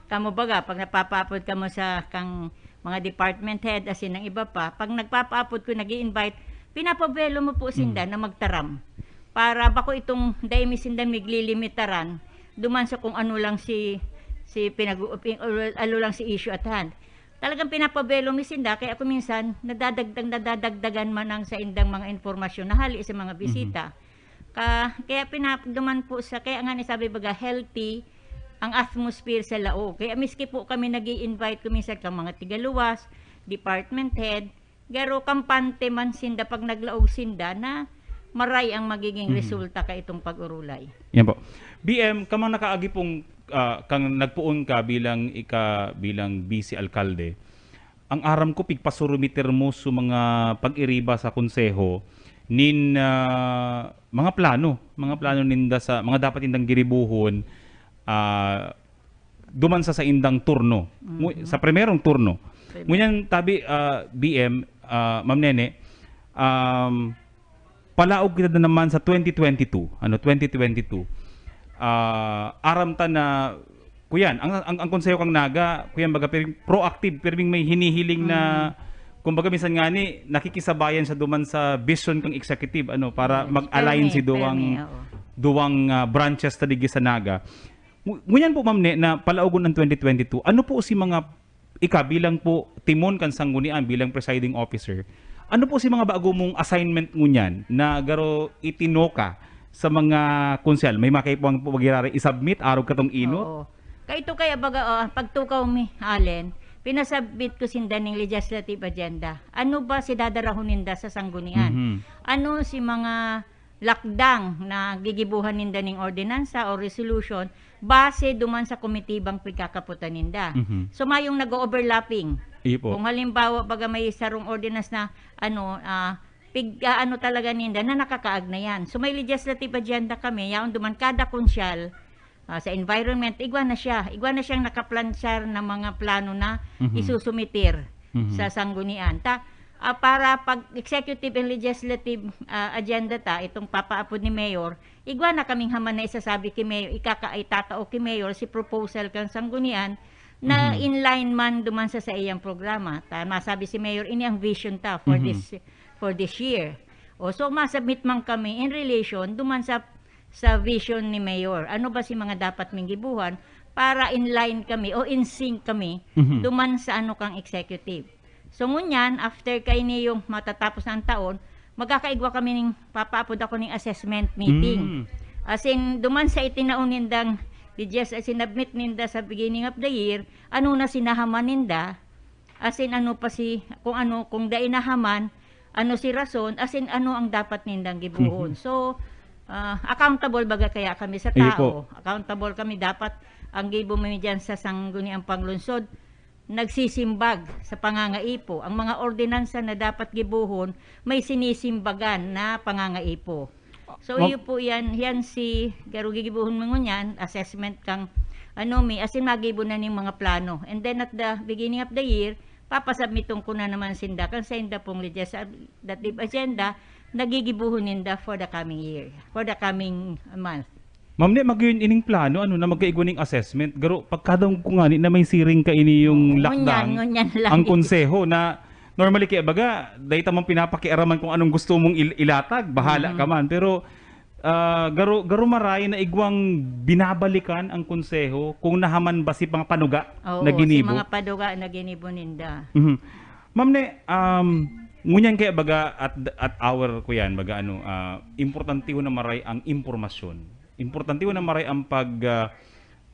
kamo baga, pag napapaapod kamo sa kang mga department head, as in, ang iba pa, pag nagpapaapod ko, nag-i-invite, pinapabuelo mo po sinda Mm. na magtaram. para bako itong dai mi sinda miglilimitaran, duman sa kung ano lang si, si pinag-, pin-, ano lang si issue at hand. Talagang pinapabelo mi sinda, kaya kung minsan, nadadagdag, nadadagdagan man ang saindang mga impormasyon na hali sa mga Mhm. bisita. Ka-, kaya pinap-, duman po sa, kaya nga ni sabi baga, healthy ang atmosphere sa laog. Kaya miski po kami nag-i-invite kung minsan kang mga tigaluwas, department head, garo kampante man sinda pag naglaog sinda na maray ang magiging Mhm. resulta ka itong pag-urulay. Yan po. B M, kamang nakaagi pong, ah, kang nagpoon ka bilang ika-, bilang vice alkalde, ang aram ko, pigpasurumiter mo sa mga pag-iriba sa konseho nin, ah, mga plano, mga plano ninda sa mga dapat nindang giribuhon, ah, duman sa saindang turno. Ngu-, Mhm. sa primerong turno. Primer- Ngunyan, tabi, ah, B M, ah, Ma'am Nene, um, palaog kita na naman sa twenty twenty-two, ano, twenty twenty-two. Ah, aram ta na, kuyan, ang, ang, ang Konseho kang Naga, kuyan, baga, piring proactive, pirming may hinihiling na, Mm. kumbaga, minsan nga ni, nakikisabayan sa duman sa vision kang executive, ano, para Yes, mag-align permi, si duwang, permi, oo. duwang, ah, branches ta digdi sa Naga. Ngu-, ngunyan po, Ma'am Ne, na palaogon ang twenty twenty-two, ano po si mga, ika bilang po timon kan sanggunian, bilang presiding officer, ano po si mga bago mong assignment ngunyan na garo itinoka sa mga konsehal? May mga kaipuhan po ba giraray i-submit arog katong inot? Oo. Kaito kaya baga, ah, pagtukaw mi, Allen, pinasubmit ko sinda ning legislative agenda. Ano ba si dadarahon ninda sa sanggunian? Mhm. Ano si mga lakdang na gigibuhan ninda ning ordinansa o resolution base duman sa komitibang pigkakapotan ninda. Mhm. So, mayong nag-o-overlapping. Iyo po. Kung halimbawa, baga may sarong ordinance na, ano, ah, pig-aano talaga ninda na nakakaagnayan. So, may legislative agenda kami, yaon duman kada konsyal, ah, sa environment, igwa na siya. Igwa na siyang nakaplansyar na mga plano na Mhm. isusumitir Mhm. sa sanggunian. Ta, ah, para pag executive and legislative, ah, agenda ta, itong papaapod ni Mayor, igwa na kaming haman na isasabi ki Mayor, ikaka-, itatao ki Mayor si proposal kan sanggunian na Mhm. in line man duman sa saiyang programa. Ta, masabi si Mayor, "Ini ang vision ta for Mhm. this, for this year." O, so, masubmit man kami in relation duman sa, sa vision ni Mayor. Ano ba si mga dapat ming gibuhan para in line kami o in sync kami Mhm. duman sa ano kang executive? So, ngunyan, after kaini yung matatapos na ang taon, magkakaigwa kami ning, papaapod ako ning assessment meeting. Mm. As in, duman sa itinao nindang, di just as sinubmit ninda sa beginning of the year, ano na sinahaman ninda, as in, ano pa si, kung ano, kung dai nahaman, ano si rason, as in, ano ang dapat nindang gibohon. Mhm. So, ah, accountable baga kaya kami sa Iyo po. tao. Accountable kami, dapat ang gibo mi diyan sa sangguniang panglungsod, nagsisimbag sa pangangaipo. Ang mga ordinansa na dapat gibohon, may sinisimbagan na pangangaipo. So, Ma- iyo po yan, yan si, garo gigibohon mo ngunyan, assessment kang, ano, mi, as in, magibo na ning mga plano. And then, at the beginning of the year, papasubmiton ko na naman sinda, kan sa inda pong legislative agenda, nagigibohon ninda for the coming year, for the coming month. Ma'am, ne, mag-yun ining plano, ano, na magkaigwa ning assessment. Garo, pagkadangog ko ngani na may siring kaini yung Ngunyan, lakdang, ngunyan lang. ang konseho na normally, kaya baga, dahil tamang pinapakiaraman kung anong gusto mong il-, ilatag, bahala Mhm. ka man. Pero, ah, garo, garo maray na igwang binabalikan ang konseho kung nahaman ba si mga panuga Oo, na si ginibo. mga panuga na ginibo ninda. Mhm. Ma'am, ne, um, ngunyan kaya baga at, at our, kuyan, baga ano, ah, importante na maray ang impormasyon. Importante na maray ang pag, ah,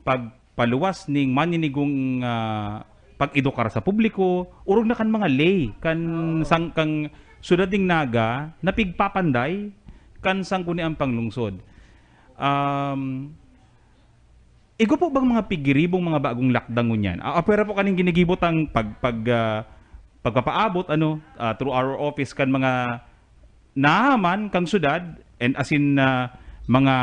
pagpaluwas ning maninigong, ah, pag-edukar sa publiko, orog na kan mga lay, kan Oo. sang-, kang syudad ning Naga, na pigpapanday kan sangguniang panglungsod. Um, igwa po bang mga pigiribong mga bagong lakdang ngunyan? Ah, apwera po kaning ginigibo tang pag-, pag-, ah, pagpapaabot, ano, ah, through our office kan mga naman kang syudad, and as in, ah, mga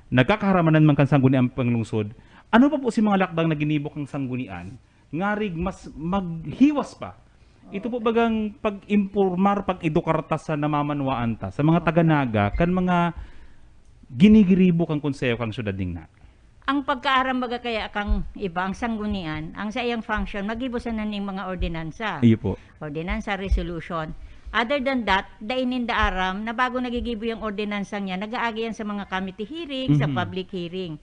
nagkakaharamanan man kan sangguniang panglungsod, ano pa po si mga lakdang na ginibo kang sanggunian, ngarig mas maghiwas pa? Ito po bagang pag-impormar, pag-edukar ta sa namamanwaan ta, sa mga taga-Naga, kan mga ginigiribo kang konseho kang syudad ning na. Ang pagkaaram baga kaya kang iba, ang sanggunian, ang saiyang function, magibo sana ning mga ordinansa. Iyo po. Ordinansa, resolution. Other than that, dai ninda aram na bago nagigibo yung ordinansang yan, nag-aagi yan sa mga committee hearing, sa Mhm. public hearing.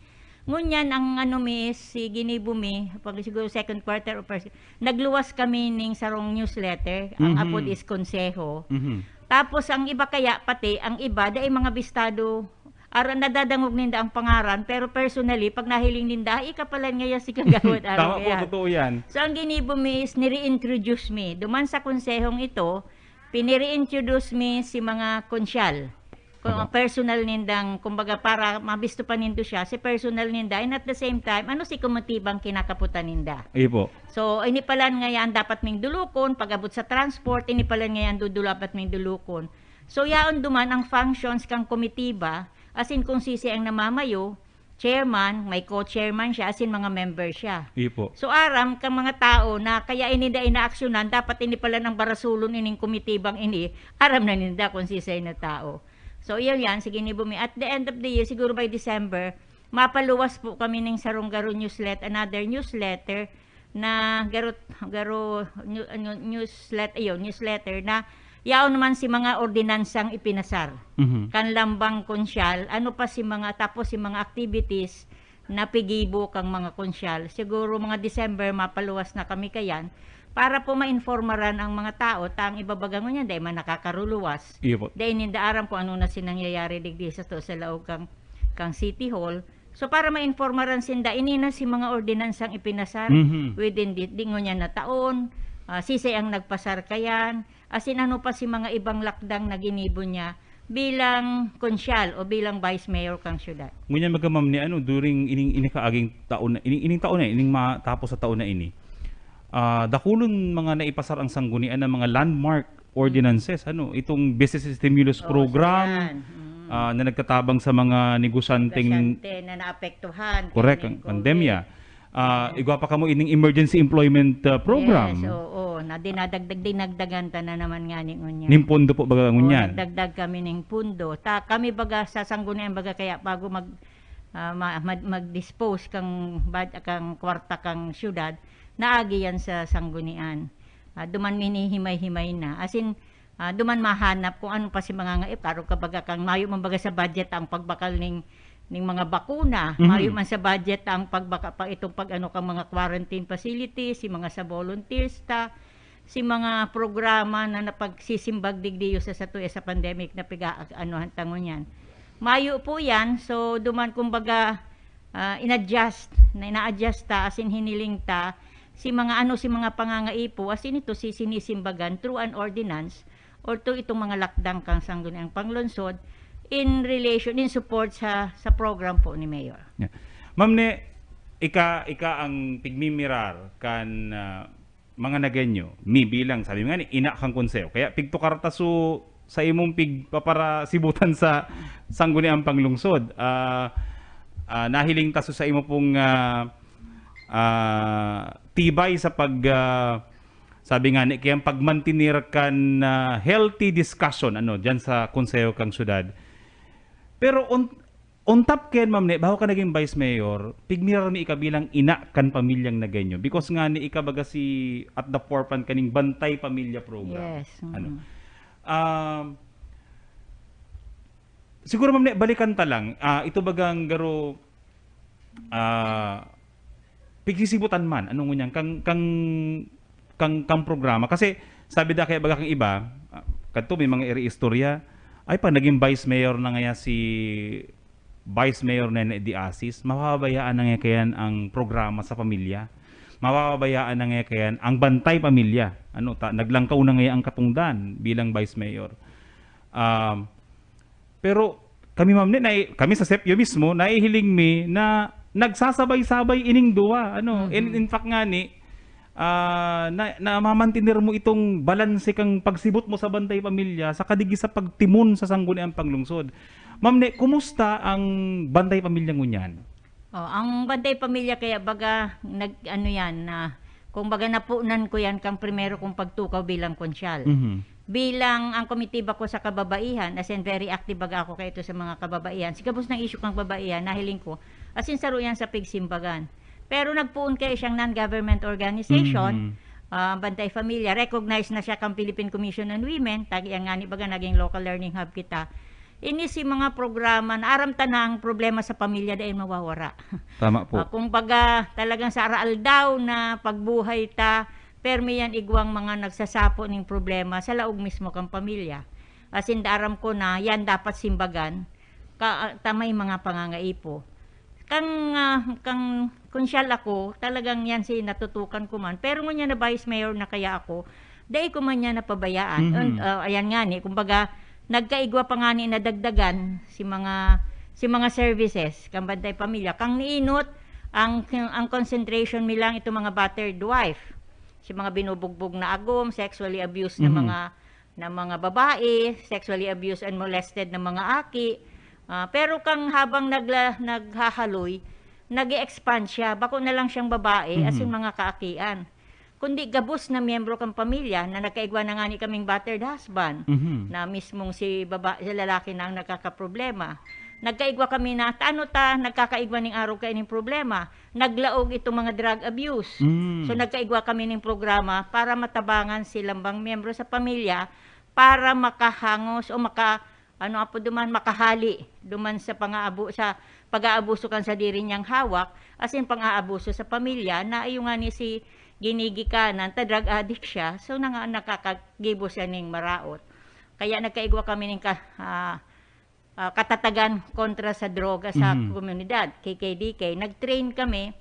Ngunyan, ang ano mi is, si ginibo mi, pag siguro second quarter o first, nagluwas kami ning sarong newsletter. Ang Mhm. apod is Konseho. Mhm. Tapos, ang iba kaya, pati, ang iba, dai mga bistado, ara, nadadangog ninda ang pangaran, pero personally, pag nahiling ninda, "Ay, ika pala ngaya si Kagawad Tama po, Ariel." Totoo yan. So, ang ginibo mi is, nire-introduce mi. Duman sa konsehong ito, pinire-introduce mi si mga konsyal. Kung ang Opo. personal nindang, kumbaga, para mabisto pa nindo siya, si personal ninda, and at the same time, ano si komitibang kinakaputan ninda? Iyo po. So, ini pala ngayon dapat ming dulukon, pag-abot sa transport, ini pala ngayon dudu-, dapat ming dulukon. So, yaon duman ang functions kang komitiba, as in kung sisi ang namamayo, chairman, may co-chairman siya, as in mga member siya. Iyo po. So, aram kang mga tao na kaya ini da inaaksyonan, dapat ini pala ng barasulon ining komitibang ini, aram na ninda kung sisay na tao. So, iyon yan, sige ni Bumi. At the end of the year, siguro by December, mapaluwas po kami ng sarong garo newsletter, another newsletter na garo, garo, new, ano, newsletter, ayun, newsletter na yaon naman si mga ordinansang ipinasar. Mhm. Kan lambang konsyal, ano pa si mga, tapos si mga activities na pigibo kang mga konsyal. Siguro mga December, mapaluwas na kami kayan para po mainformaran ang mga tao, ta ang ibabaga ngunyan, dai man nakakaruluwas. Iyo po. Dai ninda aram kung ano na sinangyayari digdi sa to, sa laog kang, kang City Hall. So, para mainformaran sinda, ini na si mga ordinansang ipinasar Mhm. within di, di ngunyan na taon, ah, sisay ang nagpasar kayan, as in, ano pa si mga ibang lakdang na ginibo niya bilang konsyal o bilang vice mayor kang syudad. Ngunyan, mga ma'am, ni ano, during ining, ining kaaging taon na, ining, ining taon na, ining matapos sa taon na ini, ah, dakulon mga naipasar ang sanggunian ng mga landmark ordinances, ano, itong business stimulus Oo, program, yan. Mm. ah, na nagtatabang sa mga negosyanteng Negosyante na naapektuhan Correct, kaning ang pandemya. COVID. Ah, Yeah. igwa pa kamo ining emergency employment, ah, program. Yes, oo. Na dinadagdag, dinagdagan ta na naman nga ni ngunyan. Ning pondo po baga Oo, ngunyan. Nagdagdag kami ning pondo. Ta, kami baga sa sanggunian baga kaya bago mag, ah, ma-, mag, mag-dispose kang bad-, kang kwarta kang syudad, naagi yan sa sanggunian. Ah, duman minihimay-himay na. As in, ah, duman mahanap kung ano pa si mga nga, eh, karo ka baga kang mayo man baga sa budget ang pagbakal ning, ning mga bakuna, Mhm. mayo man sa budget ang pagbaka, pa, itong pag ano kang mga quarantine facilities, si mga sa volunteers ta, si mga programa na napagsisimbag digdiyo sa satuya sa pandemic na piga, ano, tangon yan. Mayo po yan. So, duman, kumbaga, ah, in-adjust, na ina-adjust ta, as in hiniling ta, si mga ano, si mga pangangaipo, as in ito, si sinisimbagan through an ordinance or through itong mga lakdang kang sangguniang panglungsod in relation, in support sa, sa program po ni Mayor. Yeah. Ma'am, ni, ika, ika ang pigmimirar kan, ah, mga Nagueño, mi bilang, sabi mo nga ni, ina kang konseho. Kaya pigtukar ta su sa imong pigpaparasibutan sa sangguniang panglungsod. Ah, ah, nahiling ta su sa imo pong, ah, ah, tibay sa pag, ah, sabi nga ni, kaya pagmantener kan, ah, healthy discussion, ano, diyan sa konseho kang syudad. Pero on, on top kayan, ma'am, ni, bago ka naging vice mayor, pigmirar mi ika bilang ina kan pamilyang Nagueño. Because nga ni, ika baga si at the forefront kaning Bantay Pamilya program. Yes, mm. Ano? Um, siguro, ma'am, ni, balikan ta lang. Ah, ito bagang garo, ah, pigsisibutan man, ano ngunyan, kang, kang, kang, kang programa. Kasi, sabi da kaya baga kang iba, ah, kadto may mga iri-istorya, ay, pag naging vice mayor na ngaya si Vice Mayor Nene de Asis, mapapabayaan na ngaya kayan ang programa sa pamilya. Mapapabayaan na ngaya kayan ang bantay pamilya. Ano, ta, naglangkaw na ngaya ang katungdan bilang vice mayor. Um, pero kami, ma'am, ni, nai-, kami sa SEPIO mismo, naihiling mi na nagsasabay-sabay ining duwa. Ano, Mhm. in, in fact nga ni, ah, na, namamantener mo itong balanse kang pagsibot mo sa bantay pamilya sa kadigi sa pagtimon sa sangguniang panglungsod. Ma'am, ni, kumusta ang bantay pamilya ngunyan? Oh, ang bantay pamilya kaya baga nag, ano yan, na, kung baga napunan ko yan kang primero kong pagtukaw bilang konsyal. Mhm. Bilang ang komitiba ko sa kababaihan, as in very active baga ako kaito sa mga kababaihan. Sigabos ng issue kang kababaihan, nahiling ko, as in saro yan sa pigsimbagan. Pero nagpuon kayo siyang non-government organization, Mhm. ah, Bantay Pamilya, recognized na siya kan Philippine Commission on Women, tagi ang ngani baga naging local learning hub kita. Ini si mga programa na aram ta na ang problema sa pamilya dai mawawara. Tama po. Ah, kumbaga, talagang sa araaldaw na pagbuhay ta, permi yan igwang mga nagsasapo ning problema sa laog mismo kan pamilya. As in, aram ko na yan dapat simbagan, ka, ta may mga pangangaipo. Kang, ah, kang konsyal ako, talagang yan si natutukan ko man. Pero ngunyan na vice mayor na kaya ako, dai ko man niya napabayaan. Mhm. And, ah, ayan nga ni, kumbaga, nagkaigwa pa nga ni nadagdagan si mga, si mga services, kang Bantay Pamilya. Kang niinot, ang, ang concentration mi lang itong mga battered wife. Si mga binubugbog na agom, sexually abused na Mhm. mga, na mga babae, sexually abused and molested na mga aki. Ah, pero kang habang nagla-, naghahaloy, nag-e-expand siya. Bako na lang siyang babae, as in Mhm. mga kaakian. Kundi gabos na miyembro kang pamilya na nagkaigwa na nga ni kaming battered husband, Mhm. na mismong si baba-, si lalaki na ang nagkakaproblema. Nagkaigwa kami na, ta ano ta, nagkakaigwa ning arog kaining problema. Naglaog itong mga drug abuse. Mm. So, nagkaigwa kami ning programa para matabangan silang bang miyembro sa pamilya para makahangos o maka-, ano apo duman, makahali duman sa pang-aabo-, sa pag-aabuso kan sadiri niyang hawak, as in pang-aabuso sa pamilya, na ayo nga ni si ginigikanan ta drug addict siya, so nanga-, nakakagibo siya ning maraot. Kaya nagkaigwa kami ning ka-, ah, ah, katatagan kontra sa droga sa Mhm. komunidad, K K D K. Nag-train kami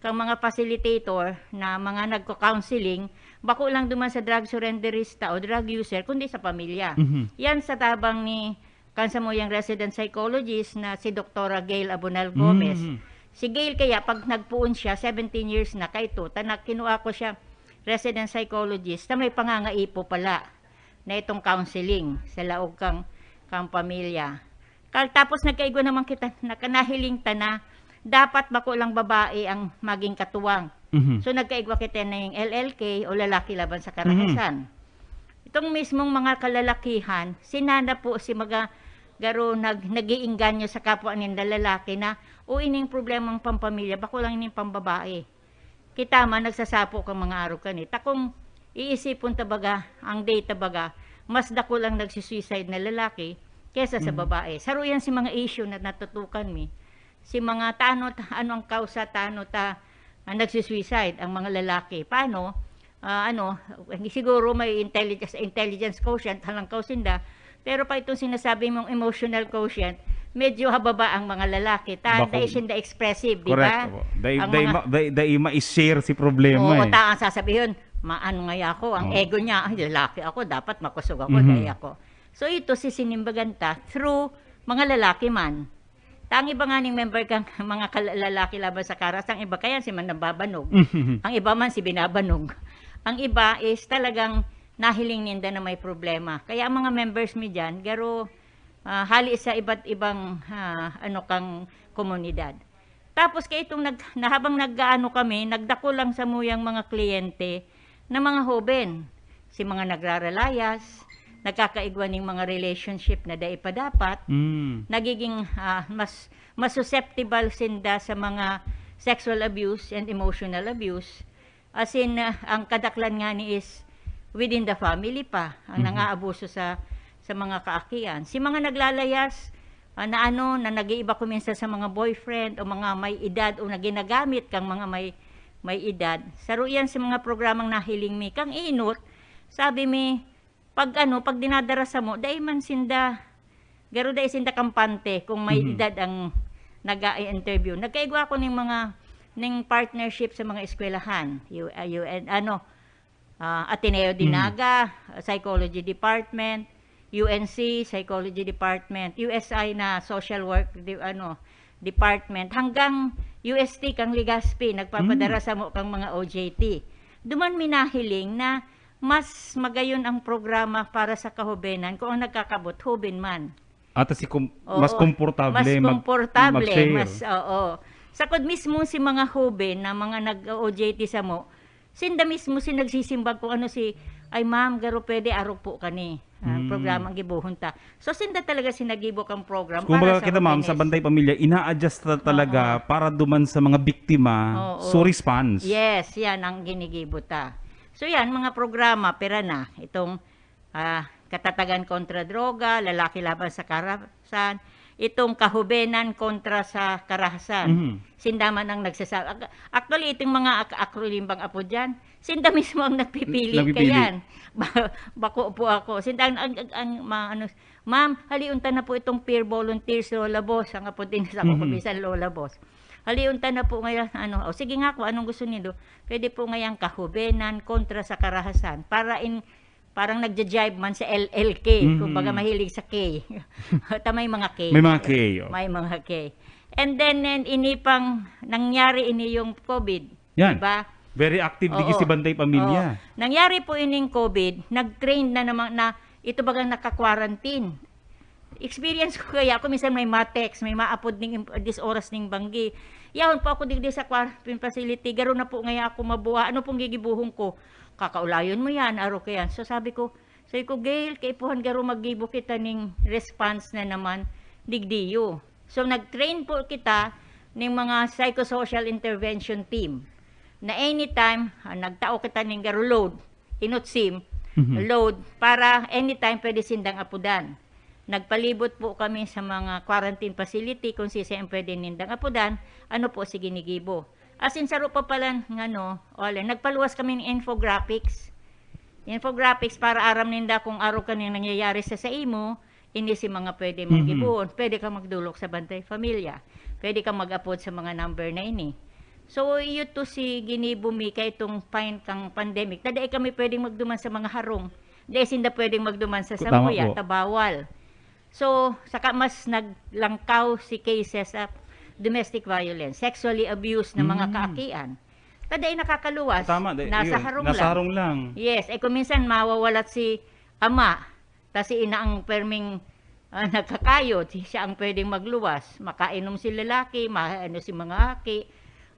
kang mga facilitator na mga nagko-counseling, bako lang duman sa drug surrenderista o drug user, kundi sa pamilya. Mhm. Yan sa tabang ni kan samuyang resident psychologist na si Doktora Gail Abonal Gomez. Mhm. Si Gail kaya, pag nagpoon siya, seventeen years na kaito, ta nagkinua ko siya resident psychologist, na may pangangaipo pala na itong counseling sa laog kang, kang pamilya. Kal-, tapos nagkaigwa naman kita, naka-, nahiling ta na dapat bako lang babae ang maging katuwang. Mhm. So, nagkaigwa kita na yung L L K o lalaki laban sa karahasan. Itong mismong mga kalalakihan, sinana po si mga garo nag-, nag-iinganyo sa kapwa ninda lalaki na, "O, ining problemang pampamilya, bako lang ining pambabae." Kita man, nagsasapo kang mga arog kan eh. Ta kung iisipon ta baga, ang data baga, mas dakul ang nagsisuicide na lalaki kesa sa Mhm. babae. Saro yan si mga issue na natutukan mi. Si mga tano, ta-, ano ang kausa, tano ta, ah, nagsisuicide, ang mga lalaki. Paano? Ah, ano, siguro may intelligence, intelligence quotient, halangkaw sinda. Pero pa itong sinasabi mong emotional quotient, medyo hababa ang mga lalaki. Ta, Bako. Dai sinda expressive, di Correct. ba? Opo. Dai, Ang dai, mga ma, dai, dai ma-share si problema Oo, eh. Ta, ang sasabihin, "Maano nga ako, ang Oo. ego niya, ay, lalaki ako, dapat makusog ako, Mhm. dai ako." So, ito sisinimbagan ta through mga lalaki man. Ta, ang iba nga ning member kang mga kal-, lalaki laban sa karas, ang iba kaya si man nababanog. Mhm. Ang iba man si binabanog. Ang iba is talagang nahiling ninda na may problema. Kaya ang mga members mi diyan, garo, ah, hali sa iba't ibang, ah, ano, kang komunidad. Tapos kay itong nag-, na habang nag-aano kami, nagdako lang samuyang mga kliyente na mga hoben. Si mga nagraralayas, nagkakaigwa ning mga relationship na dai pa dapat, Mm. nagiging, ah, mas, mas susceptible sinda sa mga sexual abuse and emotional abuse. As in, ah, ang kadaklan nga ni is within the family pa, ang Mhm. nangaabuso sa, sa mga kaakian. Si mga naglalayas, ah, na ano, na nag-iiba ko minsan sa mga boyfriend o mga may edad o na ginagamit kang mga may, may edad. Saro yan sa mga programang nahiling mi. Kang inot, sabi mi, pag ano, pag dinadara samo, dai man sinda, garo dai sinda kampante kung may Mhm. edad ang nag-a-interview. Nagkaigwa ako ning mga, ning partnership sa mga eskwelahan. U-, ah, U N, ano, ah, Ateneo de Mhm. Naga, Psychology Department, U N C, Psychology Department, U S I na Social Work, di, ano, Department, hanggang U S T kang Legazpi, nagpapadara Mm. samo kang mga O J T. Duman mi nahiling na mas magayon ang programa para sa kahobenan kung ang nagkakabot, hoben man. Ata si kom-, Oo. mas komportable Mas mag-, komportable, mag-share. Mas, oo. Sakod mismo si mga hoben na mga nag-O J T samo, sinda mismo si nagsisimbag kung ano si, "Ay, ma'am, garo pwede arog po kani, ah, Mm. programang gibohon ta." So, sinda talaga si nagibo kang program Kumbaga para sa kita, ma'am, sa hobenes. Bantay Pamilya, ina-adjust na talaga Oo. para duman sa mga biktima, Oo. so response. Yes, yan ang ginigibo ta. So yan, mga programa, pira na. Itong ah, Katatagan Kontra Droga, Lalaki Laban sa Karahasan, itong Kahubenan Kontra sa Karahasan. Mhm. Sinda man ang nagsasa-, ac-, actually, itong mga ak-, acronym bang apo dyan, sinda mismo ang nagpipili. Nagpipili. Kayan. Ba-, bako po ako. Sinda ang, ang, ang, ang mga ano, "Ma'am, haliunta na po itong Peer Volunteers, Lola Boss." Ang apo din sa ako, Mhm. minsan, "Lola Boss." "Haliunta na po ngayon, ano, o sige nga, kung anong gusto nindo." Pwede po ngayon Kahubenan Kontra sa Karahasan. Para in, parang nagja-jive man sa L L K, Mhm. kumbaga mahilig sa K. Ta may mga K. May mga K, oh. May mga K. And then, and ini pang nangyari ini yung COVID, Yan. di ba? Very active digi Oo. si Bantay Pamilya. Oo. Nangyari po ining COVID, nag-train na naman na ito bagang naka-quarantine. Experience ko kaya ako, minsan may ma-text, may maapod ning imp-, dis oras ning banggi. Yahon po ako digdi sa quarantine facility, garo na po ngayon ako mabuha. Ano pong gigibuhon ko? Kakaulayon mo yan, aro ka yan. So sabi ko, sabi ko, "Gail, kaipuhan garo maggibo kita ning response na naman, digdiyo." So nag-train po kita ning mga psychosocial intervention team na anytime, ah, nagtao kita ning garo load, inutsim, Mhm. load, para anytime pwede sindang apudan. Nagpalibot po kami sa mga quarantine facility kung sisay ang pwede nindang apudan, ano po si ginigibo. As in, saro pa pala ng ano, wala, nagpaluwas kami ng infographics. Infographics para aram ninda kung aro kaning nangyayari sa, sa imo, ini si mga pwede mong Mhm. gibohon. Pwede kang magdulok sa Bantay Pamilya. Pwede kang mag-apod sa mga number na ini. So, iyo to si ginibo mi kay itong pain kang pandemic. Ta dai kami pwedeng magduman sa mga harong. Dai sinda pwedeng magduman sa Tama Sambuya, po. ta bawal. So, saka mas naglangkaw si cases of domestic violence, sexually abused na mga Mm. kaakian. Ta dai nakakaluwas, Tama, dai, nasa yun, harong nasa lang. harong lang. Yes, eh, kung minsan mawawalat si ama, ta si ina ang perming, ah, nagkakayod, si-, siya ang pwedeng magluwas. Makainom si lalaki, ma-, ano si mga aki.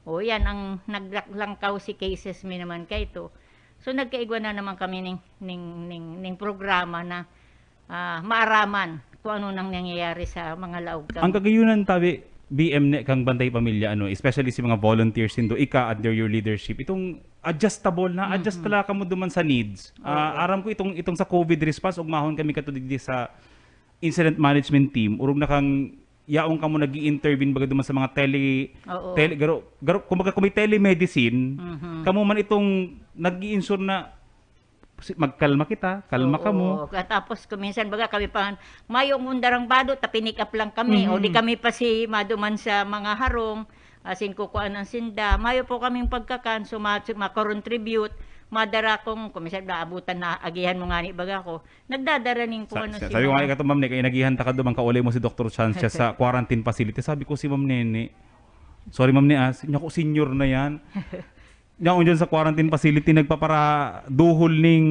O, yan ang naglak-, langkaw si cases mi naman kay ito. So, nagkaigwa na naman kami ning, ning, ning, ning programa na, ah, maaraman kung ano nang nangyayari sa mga laog kang Ang kagayunan, tabi, B M, ne, kang Bantay Pamilya, ano, especially si mga volunteers nindo, ika under your leadership, itong adjustable na, adjust Mhm. talaga kamo duman sa needs. Ah, Oo. aram ko itong, itong sa COVID response, ugmahon kami kato digdi sa incident management team, orog na kang yaon kamo nag-i-intervene baga duman sa mga tele-, Oo. tele-, garo-, garo-, kumbaga kung may telemedicine, Mhm. kamo man itong nag-i-ensure na si-, magkalma kita, kalma Oo. kamo. Ka-, tapos kung minsan baga kami pa, mayo mong darang bado, ta pinick up lang kami, o di Mhm. kami pa si maduman sa mga harong, asin kukuan ang sinda. Mayo po kaming pagkakan, so ma-, ma-contribute, madara kong, kung minsan naabutan na, agihan mo nga ni baga ko, nagdadara ning kung Sa-, ano sa-, si sabi ko nga mga ikaw, Ma'am Ne, kaya inagihan ta ka duman, kaulay mo si Doktor Chan siya sa quarantine facility. Sabi ko, "Si Ma'am Nene, sorry, Ma'am Ne, ah, si-, naku, senior na yan." Yaon dyan sa quarantine facility, nagpaparaduhol ning,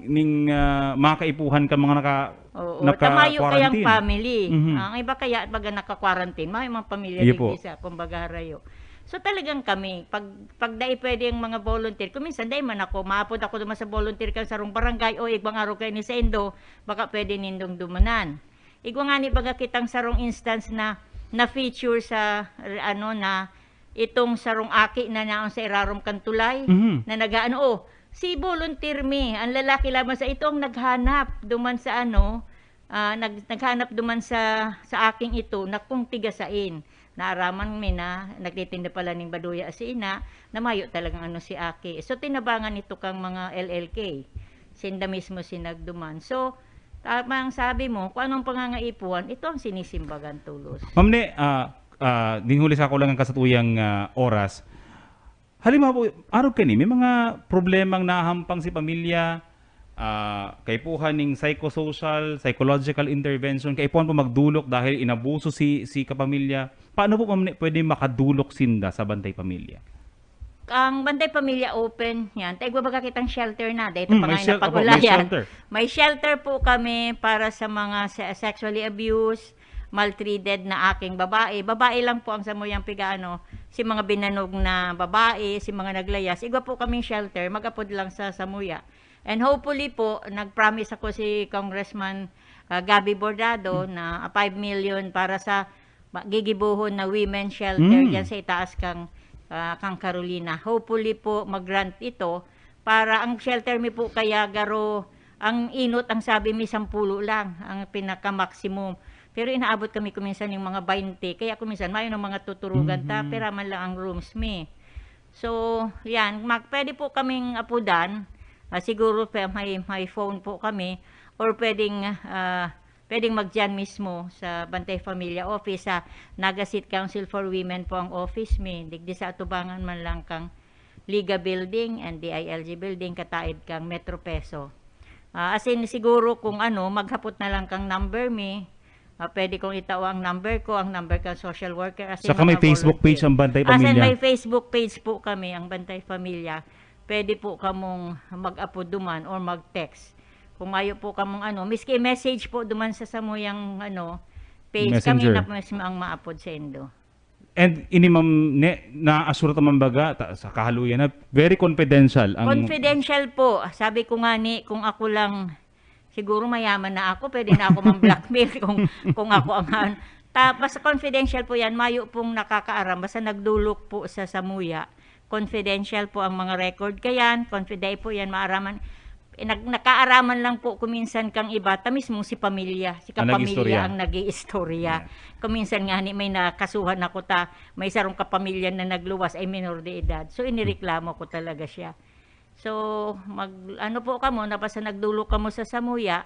ning, ah, mga kaipuhan ka, mga naka-, Oo, tamayo kayang naka-quarantine. family. Mhm. Ang iba kaya, baga naka-quarantine, may mga pamilya Iyo po. digdi sa, kumbaga, harayo. So, talagang kami, pag, pag dai pwede ang mga volunteer, kung minsan dai man ako, maapod ako duman sa volunteer kan sarong barangay, "O, igwang araw kayo ni sa Indo, baka pwede nindong dumanan." Igwa nga ni baga kitang sarong instance na na-feature sa, r-, ano, na itong sarong aki na naon sa irarom kan tulay, Mhm. na nag-aano, oh, si volunteer mi, ang lalaki lamang sa ito ang naghanap duman sa ano, ah, nag-, naghanap duman sa, sa aking ito na kung tiga sain. Naaraman mi na nagtitinda pala ning baduya si ina, na mayo talagang ano si aki. So, tinabangan ito kang mga L L K. Sinda mismo si nagduman. So, tama ang sabi mo, kung anong pangangaipuhan, ito ang sinisimbagan tulos. Ma'am Ne, ah, ah, dinhuli sa ako lang ang kasatuyang, ah, oras. Halimbawa po, arog kani, may mga problemang nahahampang si pamilya, ah, kaipuhan ning psychosocial, psychological intervention, kaipuhan po magdulok dahil inabuso si, si kapamilya. Paano po, Ma'am Ne, pwede makadulok sinda sa Bantay Pamilya? Ang Bantay Pamilya open, yan. Ta igwa baga kitang shelter na. Dahil Hmm, may pangay na shel-, opo, may pag-ulayan. shelter. May shelter po kami para sa mga se-, sexually abused, maltreated na aking babae. Babae lang po ang samuyang pigaano, si mga binanog na babae, si mga naglayas. Igwa po kaming shelter, mag-apod lang sa samuya. And hopefully po, nag-promise ako si Congressman, ah, Gabby Bordado Hmm. na five million para sa ma-, gigibohon na women shelter Hmm. diyan sa itaas kang, ah, kang Carolina. Hopefully po, mag-grant ito Para ang shelter mi po kaya garo, ang inot, ang sabi mi, sampulo lang ang pinaka-maximum. Pero inaabot kami kuminsan yung mga baynte, kaya kuminsan mayo ng mga tuturugan ta, Mhm. pera man lang ang rooms mi. So, yan, mag-, pwede po kaming apudan. Ah, siguro pe-, may, may phone po kami, or pwedeng, ah, pwedeng mag-dyan mismo sa Bantay Familia Office, sa Naga City Council for Women po ang office mi. Digdi sa atubangan man lang kang Liga Building and D I L G Building, kataid kang Metro Peso. Ah, as in, siguro kung ano, maghapot na lang kang number mi. Ah, pwede kong itao ang number ko, ang number kang social worker. As in, Saka may mga Facebook page volunteer. Ang Bantay As in, Pamilya. May Facebook page po kami, ang Bantay Familia. Pwede po kamong mag-apo duman or mag-text. Kung mayo po kamong ano, miski message po duman sa samuyang ano, page, kami Messenger. na po mismo ang maapod sa indo. And ini, ma'am, ne, na-assure ta man baga, ta, sa kahaluyan na, very confidential ang Confidential po. Sabi ko nga ni, kung ako lang, siguro mayaman na ako, pwede na ako mang-blackmail kung, kung ako ang an-, ta-, basta confidential po yan, mayo pong nakakaaram, basta nagdulok po sa samuya, confidential po ang mga record kayan, confide-, po yan maaraman. Eh, nag-, nakaaraman lang po kuminsan kang iba, ta mismo si pamilya, si Ang kapamilya nag-istorya. ang nag-iistorya. Yeah. Kuminsan nga ni may nakasuhan ako ta, may sarong kapamilya na nagluwas ay minor de edad. So, inireklamo ko talaga siya. So, mag-, ano po kamo, na basta nagdulok kamo sa samuya,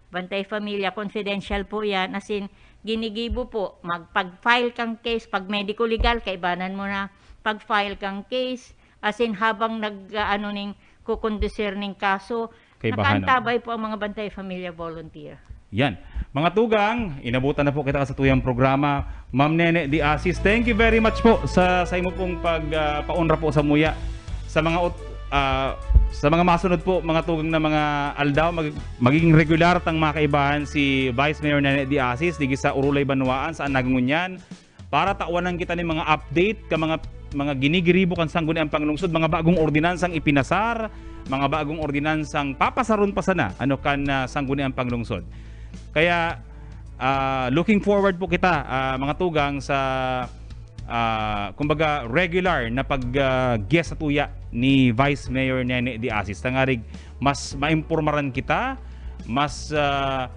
Bantay Familia, confidential po yan. As in, ginigibo po, magpag-file kang case, pag medico legal, kaibanan mo na, pag-file kang case, as in, habang nag, ah, ano ning, kukondusir ning kaso, Kaibahan, no? nakaantabay po ang mga Bantay Familia volunteer. Yan. Mga tugang, inabutan na po kita sa tuyang programa. Ma'am Nene de Asis, thank you very much po sa, sa imo pong pag, ah, paunra po samuya. Sa mga ut-, ah, sa mga masunod po, mga tugang na mga aldaw, mag-, magiging regular tang mga kaibahan si Vice Mayor Nene de Asis, digi sa Urulay Banwaan, sa Naga Ngunyan, para tawanan kita ning mga update ka mga, mga ginigiribo kan Sangguniang Panglungsod, mga bagong ordinansang ipinasar, mga bagong ordinansang papasaron pa sana, ano, kan, ah, Sangguniang Panglungsod. Kaya, ah, looking forward po kita, ah, mga tugang, sa, ah, kumbaga, regular na pag, ah, guest sa tuya ni Vice Mayor Nene de Asis. Tangarig, mas maimpormaran kita, mas, ah,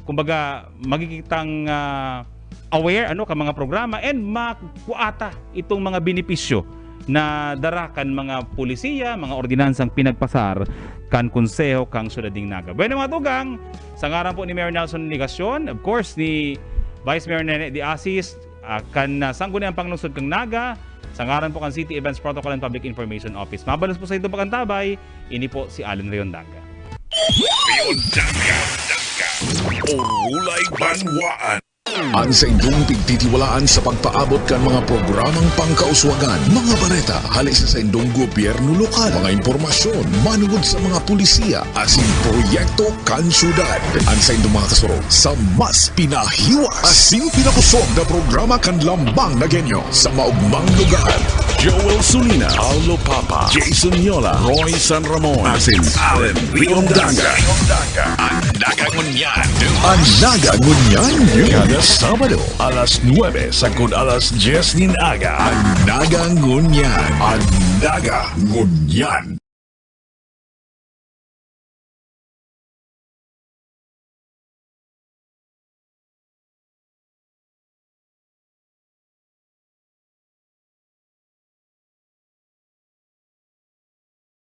kumbaga, magiging tang, ah, aware, ano, ka mga programa, and makuha ta itong mga benepisyo na dara kan mga polisiya, mga ordinansang pinagpasar kan Konseho kan Syudad nin Naga. Bueno, mga tugang, sa ngaran po ni Mayor Nelson Legacion, of course, ni Vice Mayor Nene de Asis, ah, kan, ah, Sangguniang Panglungsod kan Naga, sa ngaran po kan City Events Protocol and Public Information Office. Mabalos po sa ito pakantabay, ini po si Allen Riondanga. Riondanga, Orulay Banwaan. An saindong pigtitiwalaan sa pagpaabot kan mga programang pangkauswagan, mga bareta hale sa saindong gobyerno lokal, mga impormasyon manungod sa mga polisiya asin proyekto kan syudad. An saindong mga kasurog sa mas pinahiwas asin pinapusog na programa kan Lambang Nagenyo sa maogmang lugar. Joel Sulina, Paulo Papa, Jason Yola, Roy San Ramon, asin Allen Riondanga. An Naga Ngunyan. An Naga Ngunyan. Kada Sabado, alas nuebe sagkod alas dyes nin aga. An Naga Ngunyan. An Naga Ngunyan.